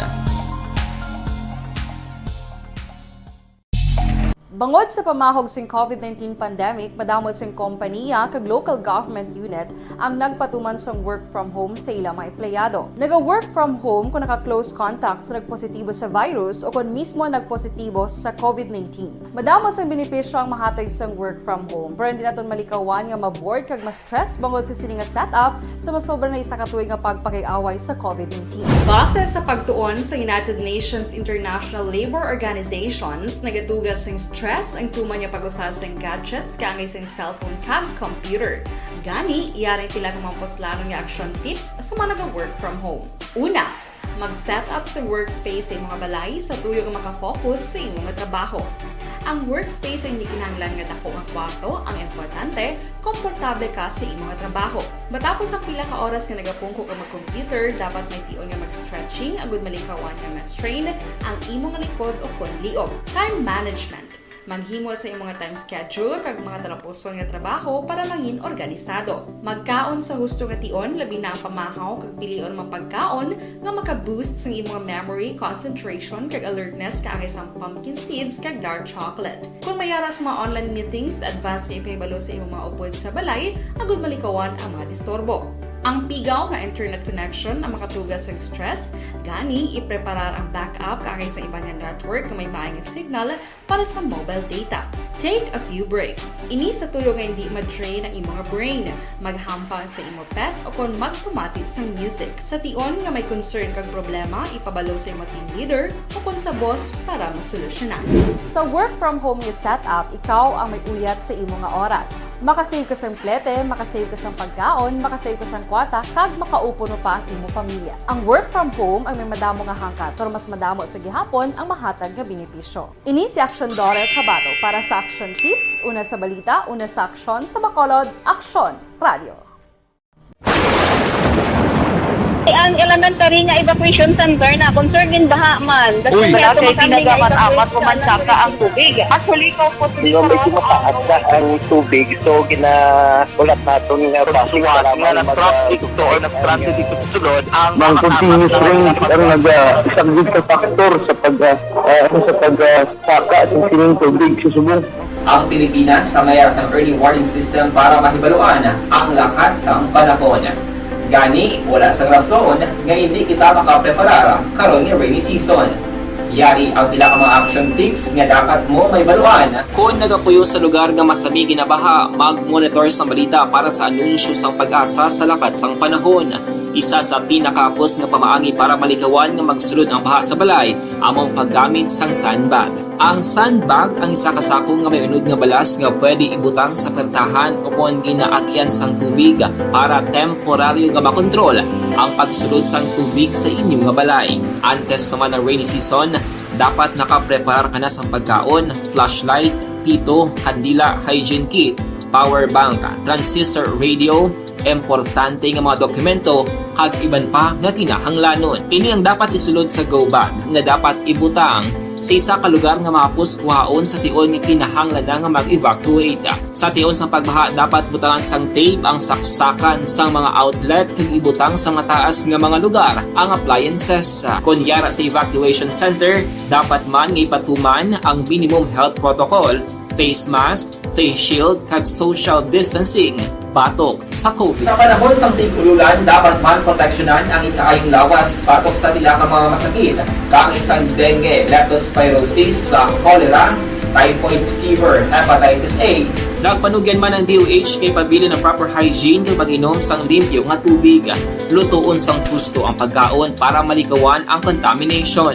Bangod sa pamahog sing COVID nineteen pandemic, madamo sing kompaniya kag local government unit ang nagpatuman sang work from home sa ila mga empleyado. Naga-work from home kon naka-close contact sa nagpositibo sa virus o kon mismo nagpositibo sa COVID nineteen. Madamo sang benepisyo ang mahatag sang work from home, pero hindi naton malikawan nga ma-bored kag mas stress bangod sa sini nga setup sa masobra na isa ka tuig nga pagpakig-away sa COVID nineteen. Base sa pagtuon sa United Nations International Labour Organizations, nagatuga sing stress ang tuman nga pag-usa sing gadgets kaangay sing cellphone kag computer. Gani, yari ang pila ka mga puslanon nga action tips sa mga naga-work from home. Una, mag-set up sa workspace sa imong balay sa tuyo nga makafocus sa imong trabaho. Ang workspace ay hindi kinahanglan nga dako nga kwarto, ang importante, komportable ka sa imong trabaho. Matapos ang pila ka oras nga nagapungko ka mag-computer, dapat may tion nga mag-stretching agud malikawan nga ma-strain ang imong likod o kon liog. Time management. Maghimo sa imong time schedule kag mga talapuson nga trabaho para mangin organisado. Magkaon sa husto nga tion, labi na ang pamahaw kag pilion mga pagkaon nga maka-boost sang imong memory, concentration, kag alertness kaangay sang pumpkin seeds kag dark chocolate. Kon may ara sa mga online meetings, advance nga ipahibalo sa imong mga upod sa balay agud malikawan ang mga disturbo. Ang pigaw nga internet connection ang makatuga sa stress, gani ipreparar ang backup kaangay sa iban nga network nga may maayong signal para sa mobile data. Take a few breaks. Ini sa tuyo nga hindi ma-drain ang imo nga brain, maghampang sa imo pet o kon magpamati sang music. Sa tion nga may concern kag problema, ipabalo sa imo team leader o kon sa boss para masolusyonan. Sa work from home nga setup, ikaw ang may uyat sa imo nga oras. Makasave ka sang plete, makasave ka sang pagkaon, makasave ka sang kwarta, kag makaupo pa ang imo pamilya. Ang work from home ang may madamo nga hangkat, pero mas madamo sa gihapon ang mahatag nga benepisyo. Ini si Action Daughter Kabato para sa Action Tips, una sa balita, una sa aksyon, sa Bacolod, Aksyon Radio. Ang elementary nga evacuation center na concerned in baha man. Uy! Wala kay ginagamat-amat, umansaka ang tubig. Actually, ikaw po, Di ba, medyo mataas na ang tubig, so ginahulat naton nga bus para nga mag- nag-traffic to or nag-transit dito sa sulod ang Ang continuous rain ang nag-, ah, isang big factor sa pag, ah, ah, ano, sa pag, ah, saka sa sining tubig sa subong. Ang Pilipinas ang may sang early warning system para mahibaluan ang lakat sang panahon. Gani, wala sang rason nga hindi kita makapreparar karon nga rainy season. Yari ang pila ka mga action tips nga dapat mo mahibaluan. Kon nagapuyo sa lugar nga masami ginabaha, mag-monitor sang balita para sa anunsyo sang PAGASA sa lakat sang panahon. Isa sa pinakahapos nga pamaagi para malikawan nga magsulod ang baha sa balay amo ang paggamit sang sandbag. Ang sandbag ang isa ka sako nga may unod nga balas nga pwede ibutang sa pertahan o kon ginaagyan sang tubig para temporaryo nga makontrol ang pagsulod sang tubig sa inyo nga balay. Antes pa man ang rainy season, dapat nakapreparar ka na sang pagkaon, flashlight, pito, kandila, hygiene kit, power bank, transistor radio, importante nga mga dokumento, kag iban pa nga kinahanglanon. Ini ang dapat isulod sa go bag nga dapat ibutang sa isa ka lugar nga mahapos kuhaon sa tion nga kinahanglan na nga mag-evacuate. Sa tion sang pagbaha, dapat butangan sang tape ang saksakan sang mga outlet kag ibutang sa mataas nga mga lugar ang appliances. Kon yara sa evacuation center, dapat man nga ipatuman ang minimum health protocol, face mask, face shield, kag social distancing batok sa COVID. Sa panahon sang tig-ululan, dapat man proteksyonan ang ikaayong lawas batok sa pila ka mga masakit, kaangay sang dengue, leptospirosis, sa cholera, typhoid fever, hepatitis A. Nagpanugyan man ang D O H nga ipabilin ang proper hygiene kag pag-inom sang limpyo nga tubig. Lutoon sang husto ang pagkaon para malikawan ang contamination.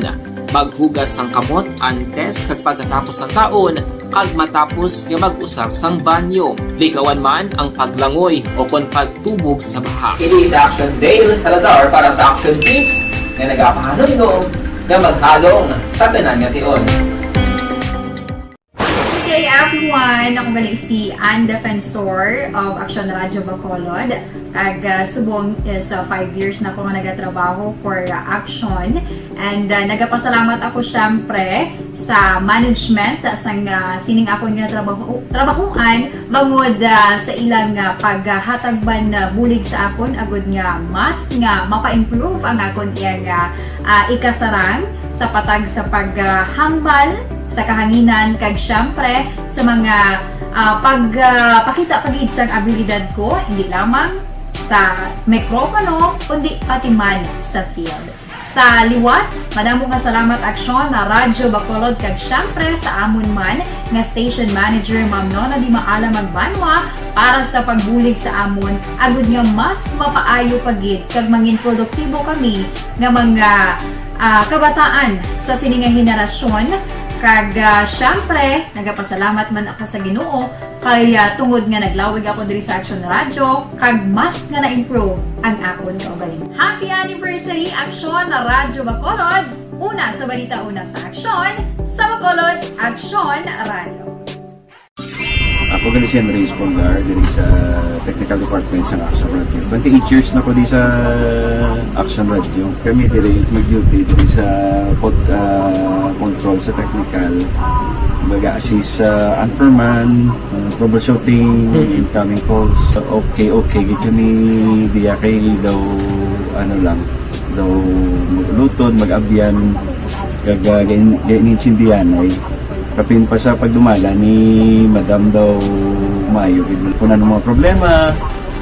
Maghugas sang kamot antes kag pagkatapos sang kaon, kag matapos nga mag-usar sang banyo. Likawan man ang paglangoy o kon pagtubog sa baha. Kini si Action Dale Salazar para sa Action Tips nga nagapahanumdom nga maghalong sa tanan nga tion. Good day, everyone! Ako gali si Ann Defensor of Action Radio Bacolod. Kag, ah, subong is, ah, five years na ako nga nagatrabaho for, ah, Action. And, ah, nagapasalamat ako, syempre, sa management, ah, sang, ah, sining akon nga trabaho, trabahoan, bangod, ah, sa ilang, ah, paghatag man, ah, bulig sa akon, agud nga mas nga mapa-improve ang akon iyang, ah, ah, ikasarang sa patag sa paghambal sa kahanginan, kag, syempre, sa mga, ah, pag, ah, pakita pa gid sang abilidad ko, hindi lamang sa mikropono, kundi pati man sa field. Sa liwat, madamo nga salamat, Aksyon, na Radyo Bacolod, kag, syempre, sa amon man nga station manager, Ma'am Nona Di Maala Magbanwa, para sa pagbulig sa amon, agud nga mas mapaayo pa gid kag mangin produktibo kami nga mga, ah, kabataan sa sini nga henerasyon. Kag, ah, syempre, nagapasalamat man ako sa Ginoo kay, ah, tungod nga naglawig ako diri sa Action Radio, kag mas nga na-improve ang akon kaugalingon. Happy anniversary, Action Radyo Bacolod! Una sa balita, una sa aksyon, sa Bacolod, Action Radio. Ako gali si Andres Polgar, diri sa Technical Department sa Action Radio. Twenty-eight years na ko di sa Action Radio. Kami diri nag-duty diri sa pod-, ah, control sa technical. Baga assist sa anchorman, ah, troubleshooting, incoming calls. Okay, okay, gid kami diya kay daw, ano lang, daw mag-ulutod, mag-abyan, kag, ah, gain-, gainintindihan ay. Kapin pa sa pagdumala ni Madam daw maayo gid. Kung ano mga problema,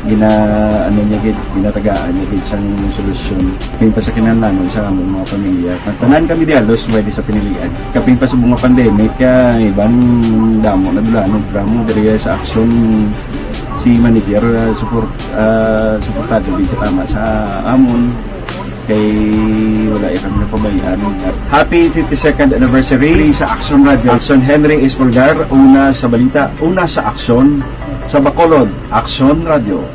Gina-, ano niya gid, ginatagaan niya gid sang solusyon. Kapin pa sa kinahanglanon sa among mga pamilya. Tanan kami di halos pwede sa pinilian. Kapin pa sa mga pandemic, kay iban damo na dulanon, programa diri sa Aksyon, si manager, ah, support, ah, suportado gid tama sa amon. Kay wala ya kami napabayaan. Happy fifty-second anniversary sa Aksyon Radio. Aksyon Henry Espolgar, una sa balita, una sa aksyon, sa Bacolod, Aksyon Radio.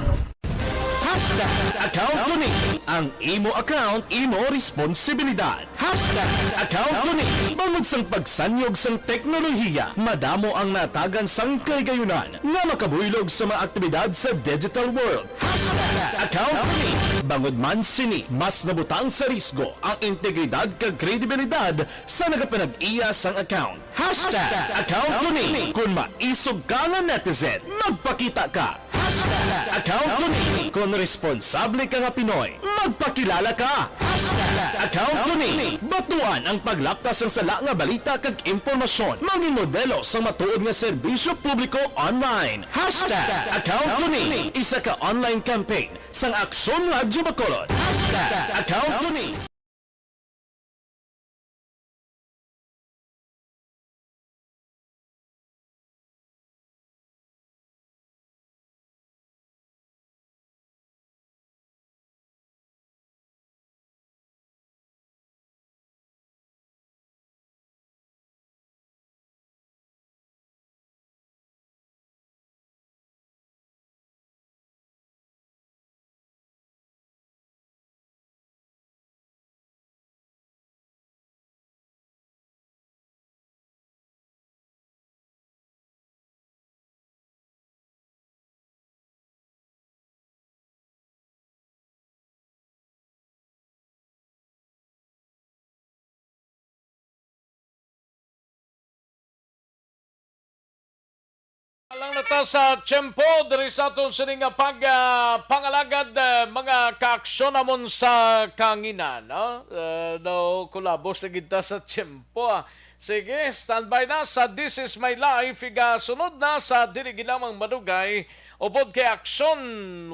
Hashtag account ko ni. Ang imo account, imo responsibilidad. Hashtag account ko ni. Bangod sang pagsanyog sang teknolohiya, madamo ang natagan sang kahigayunan nga makabuylog sa mga aktibidad sa digital world. Hashtag account ko ni. Bangod man sini, mas nabutang sa risgo ang integridad kag kredibilidad sa nagapanag-iya sang account. Hashtag account ko ni. Kung maisog ka nga netizen, magpakita ka. Hashtag account ko ni. Kung responsable ka nga Pinoy, magpakilala ka. Hashtag account ko ni. Batuan ang paglapta sang sala nga balita kag impormasyon. Mangin modelo sang matuod nga serbisyo publiko online. Hashtag account ko ni. Isa ka online campaign sang Aksyon Radyo Bacolod. Hashtag account ko ni. Lang na ta sa tiyempo diri sa aton sini nga pag, ah, pangalagad, ah, mga kaaksyon namon sa kanginan, no? Ah, no, kulabos na gid ta sa tiyempo, ah. Sige, standby na sa This Is My Life. Igasunod na sa dili gid lamang madugay, upod kay Aksyon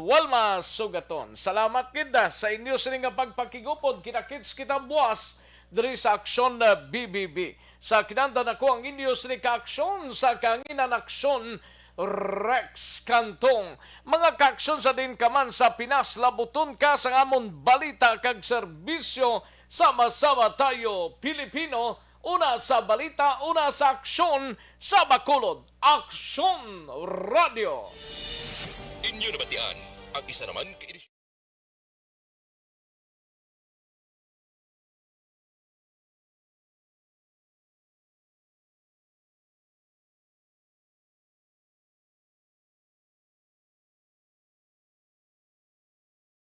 Walma Sugaton. Salamat gid, ah, sa inyo sini nga pagpakigupod. Kita-kits kita buwas diri sa Aksyon, ah, B B B. Sa kinahanglan ako ang inyo sini ka Aksyon sa Kanginan, Aksyon Rex Cantong. Mga kaaksyon sa din ka man sa Pinas, labuton ka sa amon balita kag serbisyo. Sama-sama tayo, Pilipino, una sa balita, una sa aksyon, sa Bacolod, Aksyon Radio. Inyo nabatian ang isa naman ka edisyon.